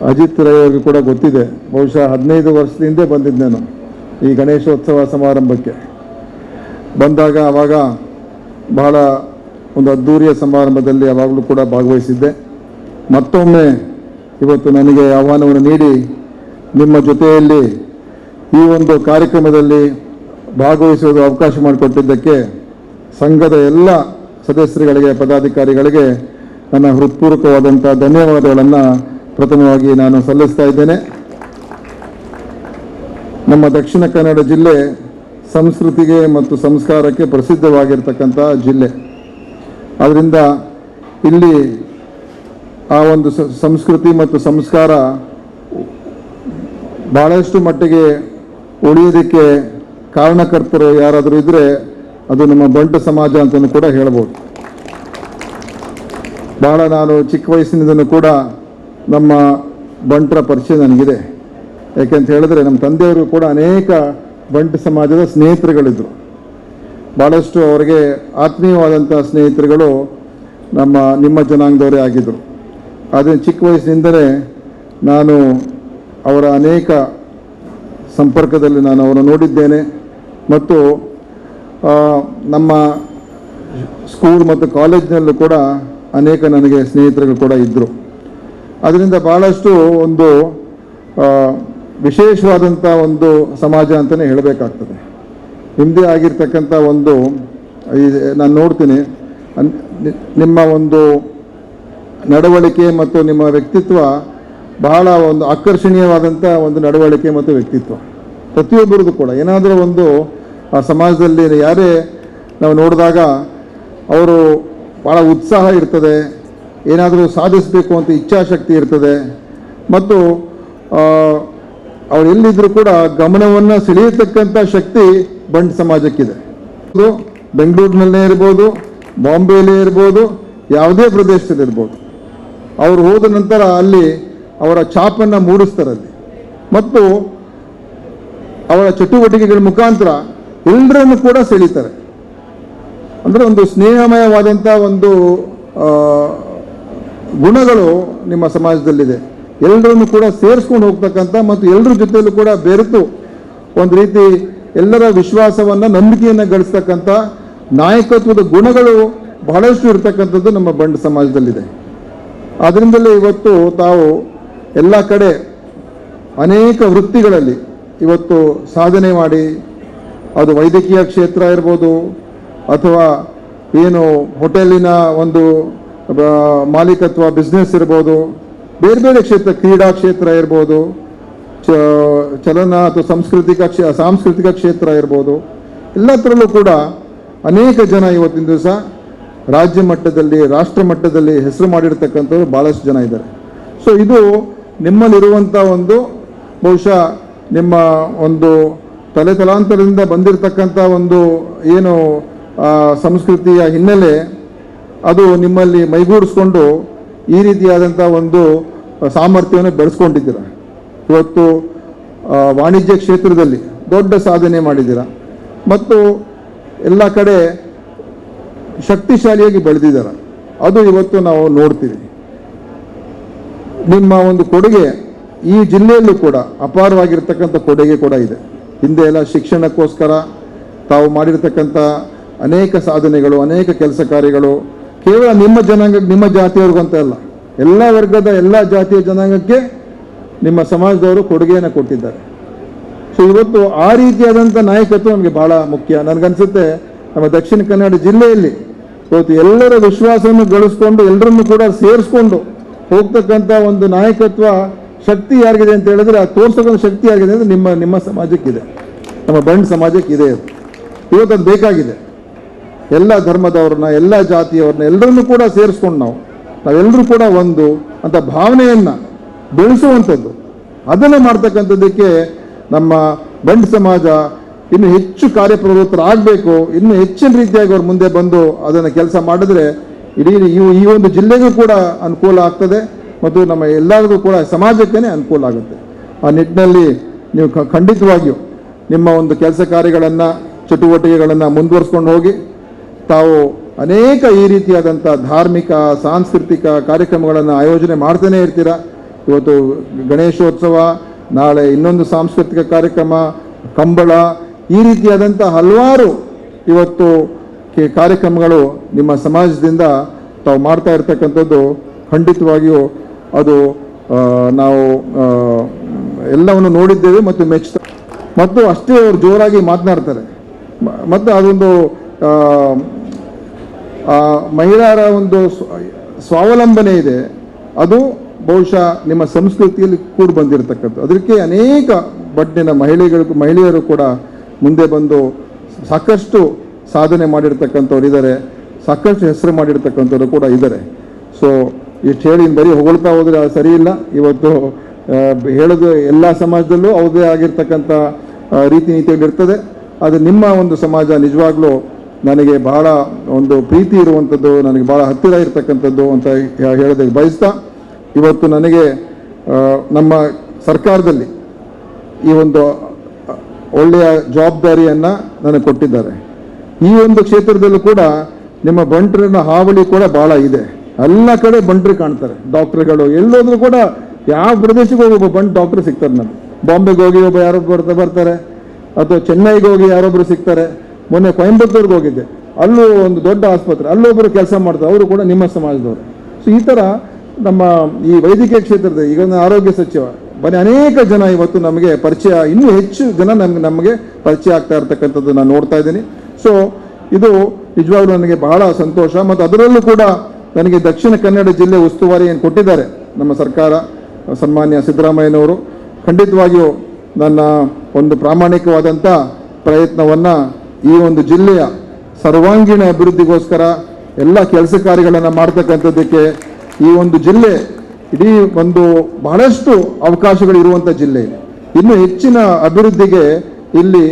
ಅಜಿತ್ ರೈ ಅವರಿಗೂ ಕೂಡ ಗೊತ್ತಿದೆ, ಬಹುಶಃ 15 ವರ್ಷದ ಹಿಂದೆ ಬಂದಿದ್ದೆ ನಾನು ಈ ಗಣೇಶೋತ್ಸವ ಸಮಾರಂಭಕ್ಕೆ. ಬಂದಾಗ ಆವಾಗ ಬಹಳ ಒಂದು ಅದ್ಧೂರಿಯ ಸಮಾರಂಭದಲ್ಲಿ ಯಾವಾಗಲೂ ಕೂಡ ಭಾಗವಹಿಸಿದ್ದೆ. ಮತ್ತೊಮ್ಮೆ ಇವತ್ತು ನನಗೆ ಆಹ್ವಾನವನ್ನು ನೀಡಿ ನಿಮ್ಮ ಜೊತೆಯಲ್ಲಿ ಈ ಒಂದು ಕಾರ್ಯಕ್ರಮದಲ್ಲಿ ಭಾಗವಹಿಸುವುದು ಅವಕಾಶ ಮಾಡಿಕೊಟ್ಟಿದ್ದಕ್ಕೆ ಸಂಘದ ಎಲ್ಲ ಸದಸ್ಯರುಗಳಿಗೆ, ಪದಾಧಿಕಾರಿಗಳಿಗೆ ನನ್ನ ಹೃತ್ಪೂರ್ವಕವಾದಂಥ ಧನ್ಯವಾದಗಳನ್ನು ಪ್ರಥಮವಾಗಿ ನಾನು ಸಲ್ಲಿಸ್ತಾ ಇದ್ದೇನೆ. ನಮ್ಮ ದಕ್ಷಿಣ ಕನ್ನಡ ಜಿಲ್ಲೆ ಸಂಸ್ಕೃತಿಗೆ ಮತ್ತು ಸಂಸ್ಕಾರಕ್ಕೆ ಪ್ರಸಿದ್ಧವಾಗಿರ್ತಕ್ಕಂಥ ಜಿಲ್ಲೆ. ಆದ್ದರಿಂದ ಇಲ್ಲಿ ಆ ಒಂದು ಸಂಸ್ಕೃತಿ ಮತ್ತು ಸಂಸ್ಕಾರ ಭಾಳಷ್ಟು ಮಟ್ಟಿಗೆ ಉಳಿಯೋದಕ್ಕೆ ಕಾರಣಕರ್ತರು ಯಾರಾದರೂ ಇದ್ದರೆ ಅದು ನಮ್ಮ ಬಂಟ ಸಮಾಜ ಅಂತಲೂ ಕೂಡ ಹೇಳ್ಬೋದು. ಭಾಳ ನಾನು ಚಿಕ್ಕ ವಯಸ್ಸಿನಿಂದಲೂ ಕೂಡ ನಮ್ಮ ಬಂಟರ ಪರಿಚಯ ನನಗಿದೆ. ಯಾಕೆಂತ ಹೇಳಿದ್ರೆ ನಮ್ಮ ತಂದೆಯವರು ಕೂಡ ಅನೇಕ ಬಂಟ ಸಮಾಜದ ಸ್ನೇಹಿತರುಗಳಿದ್ದರು. ಭಾಳಷ್ಟು ಅವರಿಗೆ ಆತ್ಮೀಯವಾದಂಥ ಸ್ನೇಹಿತರುಗಳು ನಿಮ್ಮ ಜನಾಂಗದವರೇ ಆಗಿದ್ದರು. ಆದರೆ ಚಿಕ್ಕ ವಯಸ್ಸಿನಿಂದಲೇ ನಾನು ಅವರ ಅನೇಕ ಸಂಪರ್ಕದಲ್ಲಿ ನಾನು ಅವರನ್ನು ನೋಡಿದ್ದೇನೆ ಮತ್ತು ನಮ್ಮ ಸ್ಕೂಲ್ ಮತ್ತು ಕಾಲೇಜಿನಲ್ಲೂ ಕೂಡ ಅನೇಕ ನನಗೆ ಸ್ನೇಹಿತರುಗಳು ಕೂಡ ಇದ್ದರು. ಅದರಿಂದ ಭಾಳಷ್ಟು ಒಂದು ವಿಶೇಷವಾದಂಥ ಒಂದು ಸಮಾಜ ಅಂತಲೇ ಹೇಳಬೇಕಾಗ್ತದೆ. ಹಿಂದೆ ಆಗಿರ್ತಕ್ಕಂಥ ಒಂದು ನಾನು ನೋಡ್ತೀನಿ, ನಿಮ್ಮ ಒಂದು ನಡವಳಿಕೆ ಮತ್ತು ನಿಮ್ಮ ವ್ಯಕ್ತಿತ್ವ ಬಹಳ ಒಂದು ಆಕರ್ಷಣೀಯವಾದಂಥ ಒಂದು ನಡವಳಿಕೆ ಮತ್ತು ವ್ಯಕ್ತಿತ್ವ ಪ್ರತಿಯೊಬ್ಬರದ್ದು ಕೂಡ. ಏನಾದರೂ ಒಂದು ಆ ಸಮಾಜದಲ್ಲಿ ಯಾರೇ ನಾವು ನೋಡಿದಾಗ ಅವರು ಭಾಳ ಉತ್ಸಾಹ ಇರ್ತದೆ, ಏನಾದರೂ ಸಾಧಿಸಬೇಕು ಅಂತ ಇಚ್ಛಾಶಕ್ತಿ ಇರ್ತದೆ ಮತ್ತು ಅವ್ರು ಎಲ್ಲಿದ್ದರೂ ಕೂಡ ಗಮನವನ್ನು ಸೆಳೆಯತಕ್ಕಂಥ ಶಕ್ತಿ ಬಂಟ್ ಸಮಾಜಕ್ಕಿದೆ. ಬೆಂಗಳೂರಿನಲ್ಲೇ ಇರ್ಬೋದು, ಬಾಂಬೆಯಲ್ಲೇ ಇರ್ಬೋದು, ಯಾವುದೇ ಪ್ರದೇಶದಲ್ಲಿರ್ಬೋದು, ಅವರು ಹೋದ ನಂತರ ಅಲ್ಲಿ ಅವರ ಛಾಪನ್ನು ಮೂಡಿಸ್ತಾರೆ ಅಲ್ಲಿ ಮತ್ತು ಅವರ ಚಟುವಟಿಕೆಗಳ ಮುಖಾಂತರ ಎಲ್ಲರನ್ನು ಕೂಡ ಸೆಳೀತಾರೆ. ಅಂದರೆ ಒಂದು ಸ್ನೇಹಮಯವಾದಂಥ ಒಂದು ಗುಣಗಳು ನಿಮ್ಮ ಸಮಾಜದಲ್ಲಿದೆ. ಎಲ್ಲರನ್ನು ಕೂಡ ಸೇರಿಸ್ಕೊಂಡು ಹೋಗ್ತಕ್ಕಂಥ ಮತ್ತು ಎಲ್ಲರ ಜೊತೆಯಲ್ಲೂ ಕೂಡ ಬೆರೆತು ಒಂದು ರೀತಿ ಎಲ್ಲರ ವಿಶ್ವಾಸವನ್ನು, ನಂಬಿಕೆಯನ್ನು ಗಳಿಸ್ತಕ್ಕಂಥ ನಾಯಕತ್ವದ ಗುಣಗಳು ಬಹಳಷ್ಟು ಇರತಕ್ಕಂಥದ್ದು ನಮ್ಮ ಬಂಡ ಸಮಾಜದಲ್ಲಿದೆ. ಆದ್ದರಿಂದಲೇ ಇವತ್ತು ತಾವು ಎಲ್ಲ ಕಡೆ ಅನೇಕ ವೃತ್ತಿಗಳಲ್ಲಿ, ಇವತ್ತು ಸಾಧನೆ ಮಾಡಿ, ಅದು ವೈದ್ಯಕೀಯ ಕ್ಷೇತ್ರ ಇರ್ಬೋದು ಅಥವಾ ಏನು ಹೋಟೆಲಿನ ಒಂದು ಮಾಲೀಕತ್ವ ಬಿಸ್ನೆಸ್ ಇರ್ಬೋದು, ಬೇರೆ ಬೇರೆ ಕ್ಷೇತ್ರ, ಕ್ರೀಡಾ ಕ್ಷೇತ್ರ ಇರ್ಬೋದು, ಚಲನ ಅಥವಾ ಸಾಂಸ್ಕೃತಿಕ ಕ್ಷೇತ್ರ ಇರ್ಬೋದು, ಎಲ್ಲದರಲ್ಲೂ ಕೂಡ ಅನೇಕ ಜನ ಇವತ್ತಿನ ದಿವಸ ರಾಜ್ಯ ಮಟ್ಟದಲ್ಲಿ, ರಾಷ್ಟ್ರ ಮಟ್ಟದಲ್ಲಿ ಹೆಸರು ಮಾಡಿರ್ತಕ್ಕಂಥವ್ರು ಭಾಳಷ್ಟು ಜನ ಇದ್ದಾರೆ. ಸೊ ಇದು ನಿಮ್ಮಲ್ಲಿರುವಂಥ ಒಂದು ಬಹುಶಃ ನಿಮ್ಮ ಒಂದು ತಲೆ ತಲಾಂತರದಿಂದ ಬಂದಿರತಕ್ಕಂಥ ಒಂದು ಏನು ಸಂಸ್ಕೃತಿಯ ಹಿನ್ನೆಲೆ, ಅದು ನಿಮ್ಮಲ್ಲಿ ಮೈಗೂಡಿಸ್ಕೊಂಡು ಈ ರೀತಿಯಾದಂಥ ಒಂದು ಸಾಮರ್ಥ್ಯವನ್ನು ಬೆಳೆಸ್ಕೊಂಡಿದ್ದೀರ. ಇವತ್ತು ವಾಣಿಜ್ಯ ಕ್ಷೇತ್ರದಲ್ಲಿ ದೊಡ್ಡ ಸಾಧನೆ ಮಾಡಿದ್ದೀರ ಮತ್ತು ಎಲ್ಲ ಕಡೆ ಶಕ್ತಿಶಾಲಿಯಾಗಿ ಬೆಳೆದಿದ್ದಾರೆ. ಅದು ಇವತ್ತು ನಾವು ನೋಡ್ತೀವಿ. ನಿಮ್ಮ ಒಂದು ಕೊಡುಗೆ ಈ ಜಿಲ್ಲೆಯಲ್ಲೂ ಕೂಡ ಅಪಾರವಾಗಿರ್ತಕ್ಕಂಥ ಕೊಡುಗೆ ಕೂಡ ಇದೆ. ಹಿಂದೆ ಎಲ್ಲ ಶಿಕ್ಷಣಕ್ಕೋಸ್ಕರ ತಾವು ಮಾಡಿರ್ತಕ್ಕಂಥ ಅನೇಕ ಸಾಧನೆಗಳು, ಅನೇಕ ಕೆಲಸ ಕಾರ್ಯಗಳು ಕೇವಲ ನಿಮ್ಮ ಜನಾಂಗಕ್ಕೆ, ನಿಮ್ಮ ಜಾತಿಯವ್ರಿಗಂತ ಅಲ್ಲ, ಎಲ್ಲ ವರ್ಗದ ಎಲ್ಲ ಜಾತಿಯ ಜನಾಂಗಕ್ಕೆ ನಿಮ್ಮ ಸಮಾಜದವರು ಕೊಡುಗೆಯನ್ನು ಕೊಟ್ಟಿದ್ದಾರೆ. ಸೊ ಇವತ್ತು ಆ ರೀತಿಯಾದಂಥ ನಾಯಕತ್ವ ನಮಗೆ ಭಾಳ ಮುಖ್ಯ. ನನಗನ್ಸುತ್ತೆ ನಮ್ಮ ದಕ್ಷಿಣ ಕನ್ನಡ ಜಿಲ್ಲೆಯಲ್ಲಿ ಇವತ್ತು ಎಲ್ಲರ ವಿಶ್ವಾಸವನ್ನು ಗಳಿಸ್ಕೊಂಡು ಎಲ್ಲರನ್ನೂ ಕೂಡ ಸೇರಿಸ್ಕೊಂಡು ಹೋಗ್ತಕ್ಕಂಥ ಒಂದು ನಾಯಕತ್ವ ಶಕ್ತಿ ಯಾರಿಗಿದೆ ಅಂತ ಹೇಳಿದ್ರೆ, ಆ ತೋರ್ಸಕ್ಕಂಥ ಶಕ್ತಿ ಯಾರಿಗಿದೆ ಅಂದರೆ ನಿಮ್ಮ ನಿಮ್ಮ ಸಮಾಜಕ್ಕಿದೆ, ನಮ್ಮ ಬಂಡ್ ಸಮಾಜಕ್ಕಿದೆ. ಇವತ್ತು ಅದು ಬೇಕಾಗಿದೆ. ಎಲ್ಲ ಧರ್ಮದವ್ರನ್ನ, ಎಲ್ಲ ಜಾತಿಯವ್ರನ್ನ, ಎಲ್ಲರನ್ನೂ ಕೂಡ ಸೇರಿಸ್ಕೊಂಡು ನಾವೆಲ್ಲರೂ ಕೂಡ ಒಂದು ಅಂತ ಭಾವನೆಯನ್ನು ಬೆಳೆಸುವಂಥದ್ದು, ಅದನ್ನು ಮಾಡ್ತಕ್ಕಂಥದ್ದಕ್ಕೆ ನಮ್ಮ ಬಂಡ್ ಸಮಾಜ ಇನ್ನು ಹೆಚ್ಚು ಕಾರ್ಯಪ್ರವೃತ್ತರಾಗಬೇಕು. ಇನ್ನೂ ಹೆಚ್ಚಿನ ರೀತಿಯಾಗಿ ಅವ್ರ ಮುಂದೆ ಬಂದು ಅದನ್ನು ಕೆಲಸ ಮಾಡಿದ್ರೆ ಇಡೀ ಈ ಒಂದು ಜಿಲ್ಲೆಗೂ ಕೂಡ ಅನುಕೂಲ ಆಗ್ತದೆ ಮತ್ತು ನಮ್ಮ ಎಲ್ಲರಿಗೂ ಕೂಡ ಸಮಾಜಕ್ಕೇ ಅನುಕೂಲ ಆಗುತ್ತೆ. ಆ ನಿಟ್ಟಿನಲ್ಲಿ ನೀವು ಖಂಡಿತವಾಗಿಯೂ ನಿಮ್ಮ ಒಂದು ಕೆಲಸ ಕಾರ್ಯಗಳನ್ನು, ಚಟುವಟಿಕೆಗಳನ್ನು ಮುಂದುವರಿಸ್ಕೊಂಡು ಹೋಗಿ. ತಾವು ಅನೇಕ ಈ ರೀತಿಯಾದಂಥ ಧಾರ್ಮಿಕ, ಸಾಂಸ್ಕೃತಿಕ ಕಾರ್ಯಕ್ರಮಗಳನ್ನು ಆಯೋಜನೆ ಮಾಡ್ತಾನೇ ಇರ್ತೀರ. ಇವತ್ತು ಗಣೇಶೋತ್ಸವ, ನಾಳೆ ಇನ್ನೊಂದು ಸಾಂಸ್ಕೃತಿಕ ಕಾರ್ಯಕ್ರಮ, ಕಂಬಳ, ಈ ರೀತಿಯಾದಂಥ ಹಲವಾರು ಇವತ್ತು ಕಾರ್ಯಕ್ರಮಗಳು ನಿಮ್ಮ ಸಮಾಜದಿಂದ ತಾವು ಮಾಡ್ತಾ ಇರ್ತಕ್ಕಂಥದ್ದು ಖಂಡಿತವಾಗಿಯೂ ಅದು ನಾವು ಎಲ್ಲವನ್ನು ನೋಡಿದ್ದೇವೆ ಮತ್ತು ಮೆಚ್ಚುತ್ತಾ ಮತ್ತು ಅಷ್ಟೇ ಅವರು ಜೋರಾಗಿ ಮಾತನಾಡ್ತಾರೆ. ಮತ್ತು ಅದೊಂದು ಮಹಿಳೆಯರ ಒಂದು ಸ್ವಾವಲಂಬನೆ ಇದೆ, ಅದು ಬಹುಶಃ ನಿಮ್ಮ ಸಂಸ್ಕೃತಿಯಲ್ಲಿ ಕೂಡ ಬಂದಿರತಕ್ಕಂಥ. ಅದಕ್ಕೆ ಅನೇಕ ಬಡ್ಡಿನ ಮಹಿಳೆಯರು ಕೂಡ ಮುಂದೆ ಬಂದು ಸಾಕಷ್ಟು ಸಾಧನೆ ಮಾಡಿರ್ತಕ್ಕಂಥವ್ರು ಇದ್ದಾರೆ, ಸಾಕಷ್ಟು ಹೆಸರು ಮಾಡಿರ್ತಕ್ಕಂಥವ್ರು ಕೂಡ ಇದ್ದಾರೆ. ಸೊ ಇಷ್ಟು ಹೇಳಿ ಬರೀ ಹೊಗಳ್ತಾ ಹೋದರೆ ಅದು ಸರಿ ಇಲ್ಲ. ಇವತ್ತು ಹೇಳೋದು ಎಲ್ಲ ಸಮಾಜದಲ್ಲೂ ಅವ್ರದ್ದೇ ಆಗಿರ್ತಕ್ಕಂಥ ರೀತಿ ನೀತಿಗಳಿರ್ತದೆ. ಆದರೆ ನಿಮ್ಮ ಒಂದು ಸಮಾಜ ನಿಜವಾಗ್ಲೂ ನನಗೆ ಬಹಳ ಒಂದು ಪ್ರೀತಿ ಇರುವಂಥದ್ದು, ನನಗೆ ಭಾಳ ಹತ್ತಿರ ಇರತಕ್ಕಂಥದ್ದು ಅಂತ ಹೇಳೋದಕ್ಕೆ ಬಯಸ್ತಾ, ಇವತ್ತು ನನಗೆ ನಮ್ಮ ಸರ್ಕಾರದಲ್ಲಿ ಈ ಒಂದು ಒಳ್ಳೆಯ ಜವಾಬ್ದಾರಿಯನ್ನು ನನಗೆ ಕೊಟ್ಟಿದ್ದಾರೆ. ಈ ಒಂದು ಕ್ಷೇತ್ರದಲ್ಲೂ ಕೂಡ ನಿಮ್ಮ ಬಂಟರನ್ನ ಹಾವಳಿ ಕೂಡ ಭಾಳ ಇದೆ. ಎಲ್ಲ ಕಡೆ ಬಂಟರು ಕಾಣ್ತಾರೆ, ಡಾಕ್ಟ್ರುಗಳು ಎಲ್ಲೋದ್ರೂ ಕೂಡ ಯಾವ ಪ್ರದೇಶಕ್ಕೆ ಹೋಗಿ ಒಬ್ಬ ಬಂಟ್ ಡಾಕ್ಟ್ರು ಸಿಗ್ತಾರೆ. ನಾನು ಬಾಂಬೆಗೆ ಹೋಗಿ ಒಬ್ಬ ಯಾರೋ ಬರ್ತಾರೆ, ಅಥವಾ ಚೆನ್ನೈಗೆ ಹೋಗಿ ಯಾರೊಬ್ಬರು ಸಿಗ್ತಾರೆ. ಮೊನ್ನೆ ಕೊಯಂಬತ್ತೂರ್ಗೆ ಹೋಗಿದ್ದೆ, ಅಲ್ಲೂ ಒಂದು ದೊಡ್ಡ ಆಸ್ಪತ್ರೆ, ಅಲ್ಲೊಬ್ಬರು ಕೆಲಸ ಮಾಡ್ತಾರೆ, ಅವರು ಕೂಡ ನಿಮ್ಮ ಸಮಾಜದವರು. ಸೊ ಈ ಥರ ನಮ್ಮ ಈ ವೈದ್ಯಕೀಯ ಕ್ಷೇತ್ರದ ಈಗ ಆರೋಗ್ಯ ಸಚಿವ ಬನ್ನಿ ಅನೇಕ ಜನ ಇವತ್ತು ನಮಗೆ ಪರಿಚಯ, ಇನ್ನೂ ಹೆಚ್ಚು ಜನ ನಮಗೆ ಪರಿಚಯ ಆಗ್ತಾ ಇರ್ತಕ್ಕಂಥದ್ದು ನಾನು ನೋಡ್ತಾ ಇದ್ದೀನಿ. ಸೊ ಇದು ನಿಜವಾಗ್ಲೂ ನನಗೆ ಬಹಳ ಸಂತೋಷ. ಮತ್ತು ಅದರಲ್ಲೂ ಕೂಡ ನನಗೆ ದಕ್ಷಿಣ ಕನ್ನಡ ಜಿಲ್ಲೆ ಉಸ್ತುವಾರಿ ಏನು ಕೊಟ್ಟಿದ್ದಾರೆ ನಮ್ಮ ಸರ್ಕಾರ, ಸನ್ಮಾನ್ಯ ಸಿದ್ದರಾಮಯ್ಯನವರು, ಖಂಡಿತವಾಗಿಯೂ ನನ್ನ ಒಂದು ಪ್ರಾಮಾಣಿಕವಾದಂಥ ಪ್ರಯತ್ನವನ್ನು ಈ ಒಂದು ಜಿಲ್ಲೆಯ ಸರ್ವಾಂಗೀಣ ಅಭಿವೃದ್ಧಿಗೋಸ್ಕರ ಎಲ್ಲ ಕೆಲಸ ಕಾರ್ಯಗಳನ್ನು ಮಾಡ್ತಕ್ಕಂಥದ್ದಕ್ಕೆ ಈ ಒಂದು ಜಿಲ್ಲೆ ಇಡೀ ಒಂದು ಬಹಳಷ್ಟು ಅವಕಾಶಗಳು ಇರುವಂಥ ಜಿಲ್ಲೆ. ಇನ್ನೂ ಹೆಚ್ಚಿನ ಅಭಿವೃದ್ಧಿಗೆ ಇಲ್ಲಿ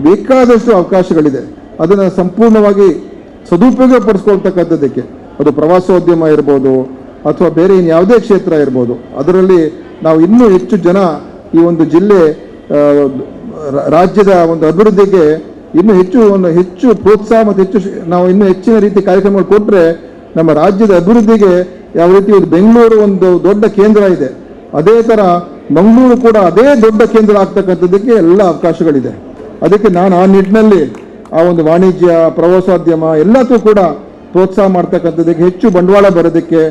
ಬೇಕಾದಷ್ಟು ಅವಕಾಶಗಳಿದೆ. ಅದನ್ನು ಸಂಪೂರ್ಣವಾಗಿ ಸದುಪಯೋಗ ಪಡಿಸ್ಕೊಳ್ತಕ್ಕಂಥದ್ದಕ್ಕೆ, ಅದು ಪ್ರವಾಸೋದ್ಯಮ ಇರ್ಬೋದು ಅಥವಾ ಬೇರೆ ಇನ್ಯಾವುದೇ ಕ್ಷೇತ್ರ ಇರ್ಬೋದು, ಅದರಲ್ಲಿ ನಾವು ಇನ್ನೂ ಹೆಚ್ಚು ಜನ ಈ ಒಂದು ಜಿಲ್ಲೆ ರಾಜ್ಯದ ಒಂದು ಅಭಿವೃದ್ಧಿಗೆ ಇನ್ನೂ ಹೆಚ್ಚು ಪ್ರೋತ್ಸಾಹ ಮತ್ತು ಹೆಚ್ಚು ನಾವು ಇನ್ನೂ ಹೆಚ್ಚಿನ ರೀತಿ ಕಾರ್ಯಕ್ರಮಗಳು ಕೊಟ್ಟರೆ ನಮ್ಮ ರಾಜ್ಯದ ಅಭಿವೃದ್ಧಿಗೆ ಯಾವ ರೀತಿ ಬೆಂಗಳೂರು ಒಂದು ದೊಡ್ಡ ಕೇಂದ್ರ ಇದೆ, ಅದೇ ಥರ ಮಂಗಳೂರು ಕೂಡ ಅದೇ ದೊಡ್ಡ ಕೇಂದ್ರ ಆಗ್ತಕ್ಕಂಥದ್ದಕ್ಕೆ ಎಲ್ಲ ಅವಕಾಶಗಳಿದೆ. ಅದಕ್ಕೆ ನಾನು ಆ ನಿಟ್ಟಿನಲ್ಲಿ ಆ ಒಂದು ವಾಣಿಜ್ಯ, ಪ್ರವಾಸೋದ್ಯಮ ಎಲ್ಲದಕ್ಕೂ ಕೂಡ ಪ್ರೋತ್ಸಾಹ ಮಾಡ್ತಕ್ಕಂಥದ್ದಕ್ಕೆ, ಹೆಚ್ಚು ಬಂಡವಾಳ ಬರೋದಕ್ಕೆ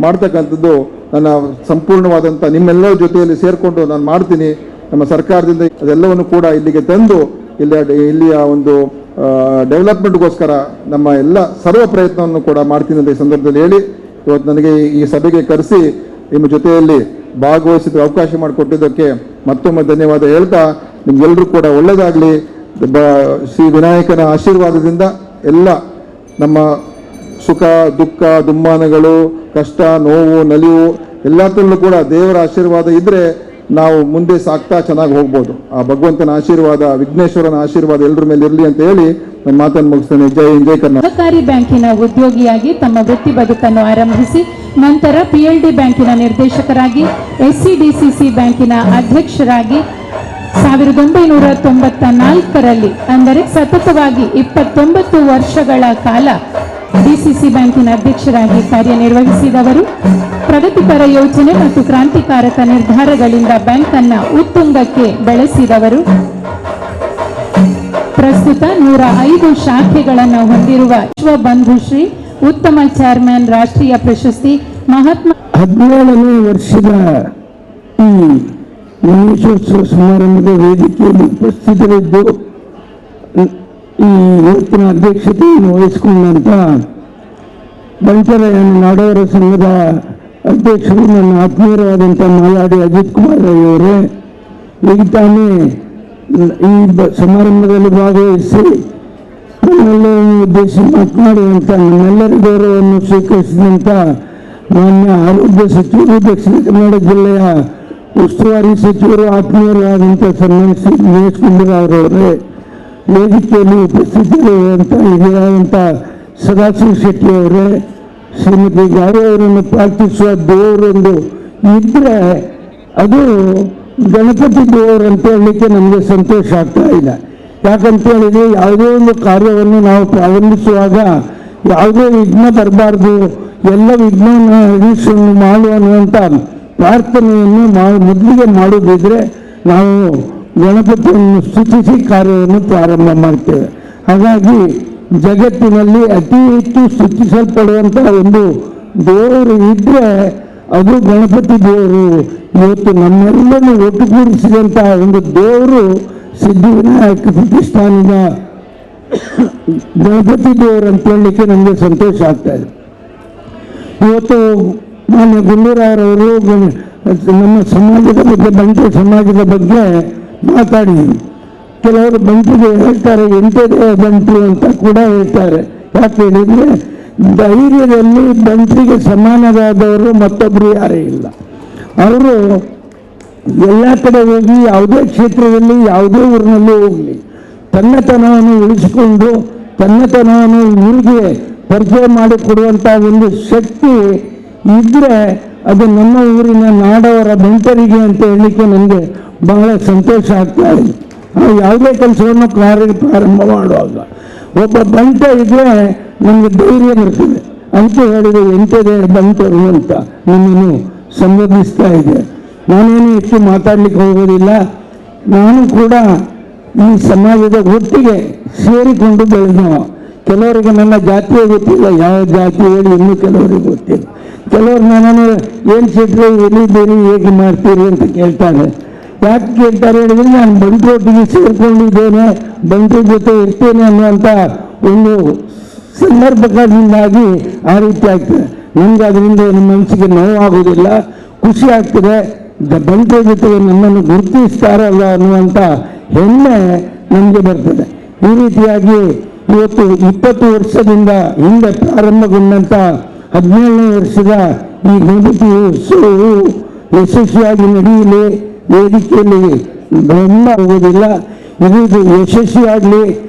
ಮಾಡ್ತಕ್ಕಂಥದ್ದು ನನ್ನ ಸಂಪೂರ್ಣವಾದಂಥ ನಿಮ್ಮೆಲ್ಲರ ಜೊತೆಯಲ್ಲಿ ಸೇರಿಕೊಂಡು ನಾನು ಮಾಡ್ತೀನಿ. ನಮ್ಮ ಸರ್ಕಾರದಿಂದ ಅದೆಲ್ಲವನ್ನು ಕೂಡ ಇಲ್ಲಿಗೆ ತಂದು ಇಲ್ಲಿಯ ಒಂದು ಡೆವಲಪ್ಮೆಂಟ್ಗೋಸ್ಕರ ನಮ್ಮ ಎಲ್ಲ ಸರ್ವ ಪ್ರಯತ್ನವನ್ನು ಕೂಡ ಮಾಡ್ತೀನಿ ಅಂತ ಈ ಸಂದರ್ಭದಲ್ಲಿ ಹೇಳಿ, ಇವತ್ತು ನನಗೆ ಈ ಸಭೆಗೆ ಕರೆಸಿ ನಿಮ್ಮ ಜೊತೆಯಲ್ಲಿ ಭಾಗವಹಿಸಿದ ಅವಕಾಶ ಮಾಡಿಕೊಟ್ಟಿದ್ದಕ್ಕೆ ಮತ್ತೊಮ್ಮೆ ಧನ್ಯವಾದ ಹೇಳ್ತಾ, ನಿಮ್ಗೆಲ್ಲರೂ ಕೂಡ ಒಳ್ಳೆಯದಾಗಲಿ. ಶ್ರೀ ವಿನಾಯಕನ ಆಶೀರ್ವಾದದಿಂದ ಎಲ್ಲ ನಮ್ಮ ಸುಖ ದುಃಖ ದುಮ್ಮಾನಗಳು, ಕಷ್ಟ ನೋವು ನಲಿವು ಎಲ್ಲದರಲ್ಲೂ ಕೂಡ ದೇವರ ಆಶೀರ್ವಾದ ಇದ್ದರೆ ನಾವು ಮುಂದೆ ಸಾಕ್ತಾ ಚೆನ್ನಾಗಿ ಹೋಗ್ಬೋದು. ಆ ಭಗವಂತನ ಆಶೀರ್ವಾದ, ವಿಘ್ನೇಶ್ವರನ ಆಶೀರ್ವಾದ ಎಲ್ಲರ ಮೇಲೆ ಇರಲಿ ಅಂತ ಹೇಳಿ ನನ್ನ ಮಾತನ್ನು ಮುಗಿಸ್ತೇನೆ. ಜೈ ಹಿಂದ್, ಜೈ ಕರ್ನಾಟಕ. ಸಹಕಾರಿ ಬ್ಯಾಂಕಿನ ಉದ್ಯೋಗಿಯಾಗಿ ತಮ್ಮ ವೃತ್ತಿ ಬದುಕನ್ನು ಆರಂಭಿಸಿ ನಂತರ ಪಿಎಲ್ಡಿ ಬ್ಯಾಂಕಿನ ನಿರ್ದೇಶಕರಾಗಿ, ಎಸ್ಸಿಡಿಸಿಸಿ ಬ್ಯಾಂಕಿನ ಅಧ್ಯಕ್ಷರಾಗಿ 1994ರಲ್ಲಿ, ಅಂದರೆ ಸತತವಾಗಿ 29 ವರ್ಷಗಳ ಕಾಲ ಡಿಸಿಸಿ ಬ್ಯಾಂಕಿನ ಅಧ್ಯಕ್ಷರಾಗಿ ಕಾರ್ಯನಿರ್ವಹಿಸಿದವರು. ಪ್ರಗತಿಪರ ಯೋಜನೆ ಮತ್ತು ಕ್ರಾಂತಿಕಾರಕ ನಿರ್ಧಾರಗಳಿಂದ ಬ್ಯಾಂಕ್ ಅನ್ನು ಉತ್ತುಂಗಕ್ಕೆ ಬೆಳೆಸಿದವರು. ಪ್ರಸ್ತುತ 105 ಶಾಖೆಗಳನ್ನು ಹೊಂದಿರುವ ವಿಶ್ವ ಬಂಧುಶ್ರೀ, ಉತ್ತಮ ಚೇರ್ಮನ್ ರಾಷ್ಟ್ರೀಯ ಪ್ರಶಸ್ತಿ, ಮಹಾತ್ಮ 17ನೇ ವರ್ಷದ ಈ ಗಣೇಶೋತ್ಸವ ಸಮಾರಂಭದ ವೇದಿಕೆಯಲ್ಲಿ ಉಪಸ್ಥಿತರಿದ್ದು ಈ ಇವತ್ತಿನ ಅಧ್ಯಕ್ಷತೆಯನ್ನು ವಹಿಸಿಕೊಂಡಂಥ ಬಂಟರ ನಾಡೋರ ಸಂಘದ ಅಧ್ಯಕ್ಷರು ನನ್ನ ಆತ್ಮೀಯರಾದಂಥ ಮಾಲಾಡಿ ಅಜಿತ್ ಕುಮಾರ್ ರೈ ಅವರೇ, ಈಗ ತಾನೇ ಈ ಸಮಾರಂಭದಲ್ಲಿ ಭಾಗವಹಿಸಿ ನಮ್ಮೆಲ್ಲರನ್ನು ಉದ್ದೇಶಿಸಿ ಮಾತನಾಡುವಂಥ ನಮ್ಮೆಲ್ಲರ ಗೌರವವನ್ನು ಸ್ವೀಕರಿಸಿದಂಥ ಮಾನ್ಯ ಆರೋಗ್ಯ ಸಚಿವರು, ದಕ್ಷಿಣ ಕನ್ನಡ ಜಿಲ್ಲೆಯ ಉಸ್ತುವಾರಿ ಸಚಿವರು, ಆತ್ಮೀಯರು ಆದಂಥ ಸನ್ಮಾನ್ಯ ಶ್ರೀ ದಿನೇಶ್ ಗುಂಡೂರಾವ್ರವರೇ, ವೇದಿಕೆಯಲ್ಲಿ ಉಪಸ್ಥಿತರಿರುವಂಥ ಹಿರಿಯರಾದಂಥ ಸದಾಶಿವ ಶೆಟ್ಟಿ ಅವರೇ, ಶ್ರೀಮತಿ ಗಾವೆ ಅವರನ್ನು ಪ್ರಾರ್ಥಿಸುವ ದೇವರೊಂದು ಇದ್ದರೆ ಅದು ಗಣಪತಿ ದೇವರು ಅಂತ ಹೇಳಲಿಕ್ಕೆ ನಮಗೆ ಸಂತೋಷ ಆಗ್ತಾ ಇದೆ. ಯಾಕಂತ ಹೇಳಿದರೆ ಯಾವುದೇ ಒಂದು ಕಾರ್ಯವನ್ನು ನಾವು ಪ್ರಾರಂಭಿಸುವಾಗ ಯಾವುದೇ ವಿಘ್ನ ಬರಬಾರ್ದು, ಎಲ್ಲ ವಿಘ್ನ ಮಾಡು ಅನ್ನುವಂಥ ಪ್ರಾರ್ಥನೆಯನ್ನು ಮೊದಲಿಗೆ ಮಾಡೋದಿದ್ರೆ ನಾವು ಗಣಪತಿಯನ್ನು ಸ್ತುತಿಸಿ ಕಾರ್ಯವನ್ನು ಪ್ರಾರಂಭ ಮಾಡ್ತೇವೆ. ಹಾಗಾಗಿ ಜಗತ್ತಿನಲ್ಲಿ ಅತಿ ಹೆಚ್ಚು ಸ್ತುತಿಸಲ್ಪಡುವಂಥ ಒಂದು ದೇವರು ಇದ್ದರೆ ಅದು ಗಣಪತಿ ದೇವರು. ಇವತ್ತು ನಮ್ಮೆಲ್ಲರನ್ನು ಒಟ್ಟುಗೂಡಿಸಿದಂಥ ಒಂದು ದೇವರು ಸಿದ್ಧಿವಿನಾಯಕ ಪ್ರತಿಷ್ಠಾನದ ಗಣಪತಿ ದೇವರು ಅಂತ ಹೇಳಲಿಕ್ಕೆ ನಮಗೆ ಸಂತೋಷ ಆಗ್ತಾ ಇದೆ. ಇವತ್ತು ಮಾನ್ಯ ಗುಂಡೂರಾವ್ರವರು ನಮ್ಮ ಸಮಾಜದ ಬಗ್ಗೆ, ಬಂಟೆ ಸಮಾಜದ ಬಗ್ಗೆ ಮಾತಾಡಿದರು. ಕೆಲವರು ಬಂಟಿಗೆ ಹೇಳ್ತಾರೆ ಎಂಥದೇ ಬಂಟು ಅಂತ ಕೂಡ ಹೇಳ್ತಾರೆ. ಯಾಕೆ ಹೇಳಿದರೆ ಧೈರ್ಯದಲ್ಲಿ ಬಂಟಿಗೆ ಸಮಾನವಾದವರು ಮತ್ತೊಬ್ಬರು ಯಾರೇ ಇಲ್ಲ. ಅವರು ಎಲ್ಲ ಕಡೆ ಹೋಗಿ ಯಾವುದೇ ಕ್ಷೇತ್ರದಲ್ಲಿ ಯಾವುದೇ ಊರಿನಲ್ಲಿ ಹೋಗಲಿ ತನ್ನತನವನ್ನು ಉಳಿಸಿಕೊಂಡು ತನ್ನತನವನ್ನು ಊರಿಗೆ ಪರಿಚಯ ಮಾಡಿಕೊಡುವಂಥ ಒಂದು ಶಕ್ತಿ ಇದ್ದರೆ ಅದು ನಮ್ಮ ಊರಿನ ನಾಡವರ ಬಂಟರಿಗೆ ಅಂತ ಹೇಳಲಿಕ್ಕೆ ನನಗೆ ಬಹಳ ಸಂತೋಷ ಆಗ್ತಾ ಇದೆ. ನಾವು ಯಾವುದೇ ಕೆಲಸವನ್ನು ಪ್ರಾರಂಭ ಮಾಡುವಾಗ ಒಬ್ಬ ಬಂಟ ಇದ್ದರೆ ನಮಗೆ ಧೈರ್ಯ ಬರ್ತದೆ ಅಂತ ಹೇಳಿದರೆ ಎಂಥದೇ ಬಂಟರು ಅಂತ ನಮ್ಮನ್ನು ಸಂಬೋಧಿಸ್ತಾ ಇದೆ. ನಾನೇನು ಹೆಚ್ಚು ಮಾತಾಡಲಿಕ್ಕೆ ಹೋಗೋದಿಲ್ಲ. ನಾನು ಕೂಡ ಈ ಸಮಾಜದ ಒಟ್ಟಿಗೆ ಸೇರಿಕೊಂಡು ಬೆಳೆದವ. ಕೆಲವರಿಗೆ ನನ್ನ ಜಾತಿಯೇ ಗೊತ್ತಿಲ್ಲ, ಯಾವ ಜಾತಿ ಹೇಳಿ ಇನ್ನೂ ಕೆಲವರಿಗೆ ಗೊತ್ತಿಲ್ಲ. ಕೆಲವರು ನನ್ನನ್ನು ಏನು ಶೆಟ್ರೆ ಎಲ್ಲಿದ್ದೀರಿ, ಹೇಗೆ ಮಾಡ್ತೀರಿ ಅಂತ ಕೇಳ್ತಾರೆ. ಯಾಕೆ ಕೇಳ್ತಾರೆ ಹೇಳಿದರೆ ನಾನು ಬಂಟರೊಟ್ಟಿಗೆ ಸೇರಿಕೊಂಡಿದ್ದೇನೆ, ಬಂಟರ ಜೊತೆ ಇರ್ತೇನೆ ಅನ್ನುವಂಥ ಒಂದು ಸಂದರ್ಭದಿಂದಾಗಿ ಆ ರೀತಿ ಆಗ್ತದೆ. ನಮ್ಗೆ ಅದರಿಂದ ನಮ್ಮ ಮನಸ್ಸಿಗೆ ನೋವಾಗೋದಿಲ್ಲ, ಖುಷಿ ಆಗ್ತದೆ. ಬಂಟರ ಜೊತೆಗೆ ನಮ್ಮನ್ನು ಗುರುತಿಸ್ತಾರಲ್ಲ ಅನ್ನುವಂಥ ಹೆಮ್ಮೆ ನಮಗೆ ಬರ್ತದೆ. ಈ ರೀತಿಯಾಗಿ ಇವತ್ತು 20 ವರ್ಷದಿಂದ ಹಿಂದೆ ಪ್ರಾರಂಭಗೊಂಡಂಥ 17ನೇ ವರ್ಷದ ಈ ಗಣಪತಿ ಉತ್ಸವವು ಯಶಸ್ವಿಯಾಗಿ ನಡೆಯಲಿ, ವೇದಿಕೆಯಲ್ಲಿ ಭ್ರಮ ಆಗುವುದಿಲ್ಲ, ಇದು ಯಶಸ್ವಿಯಾಗಲಿ.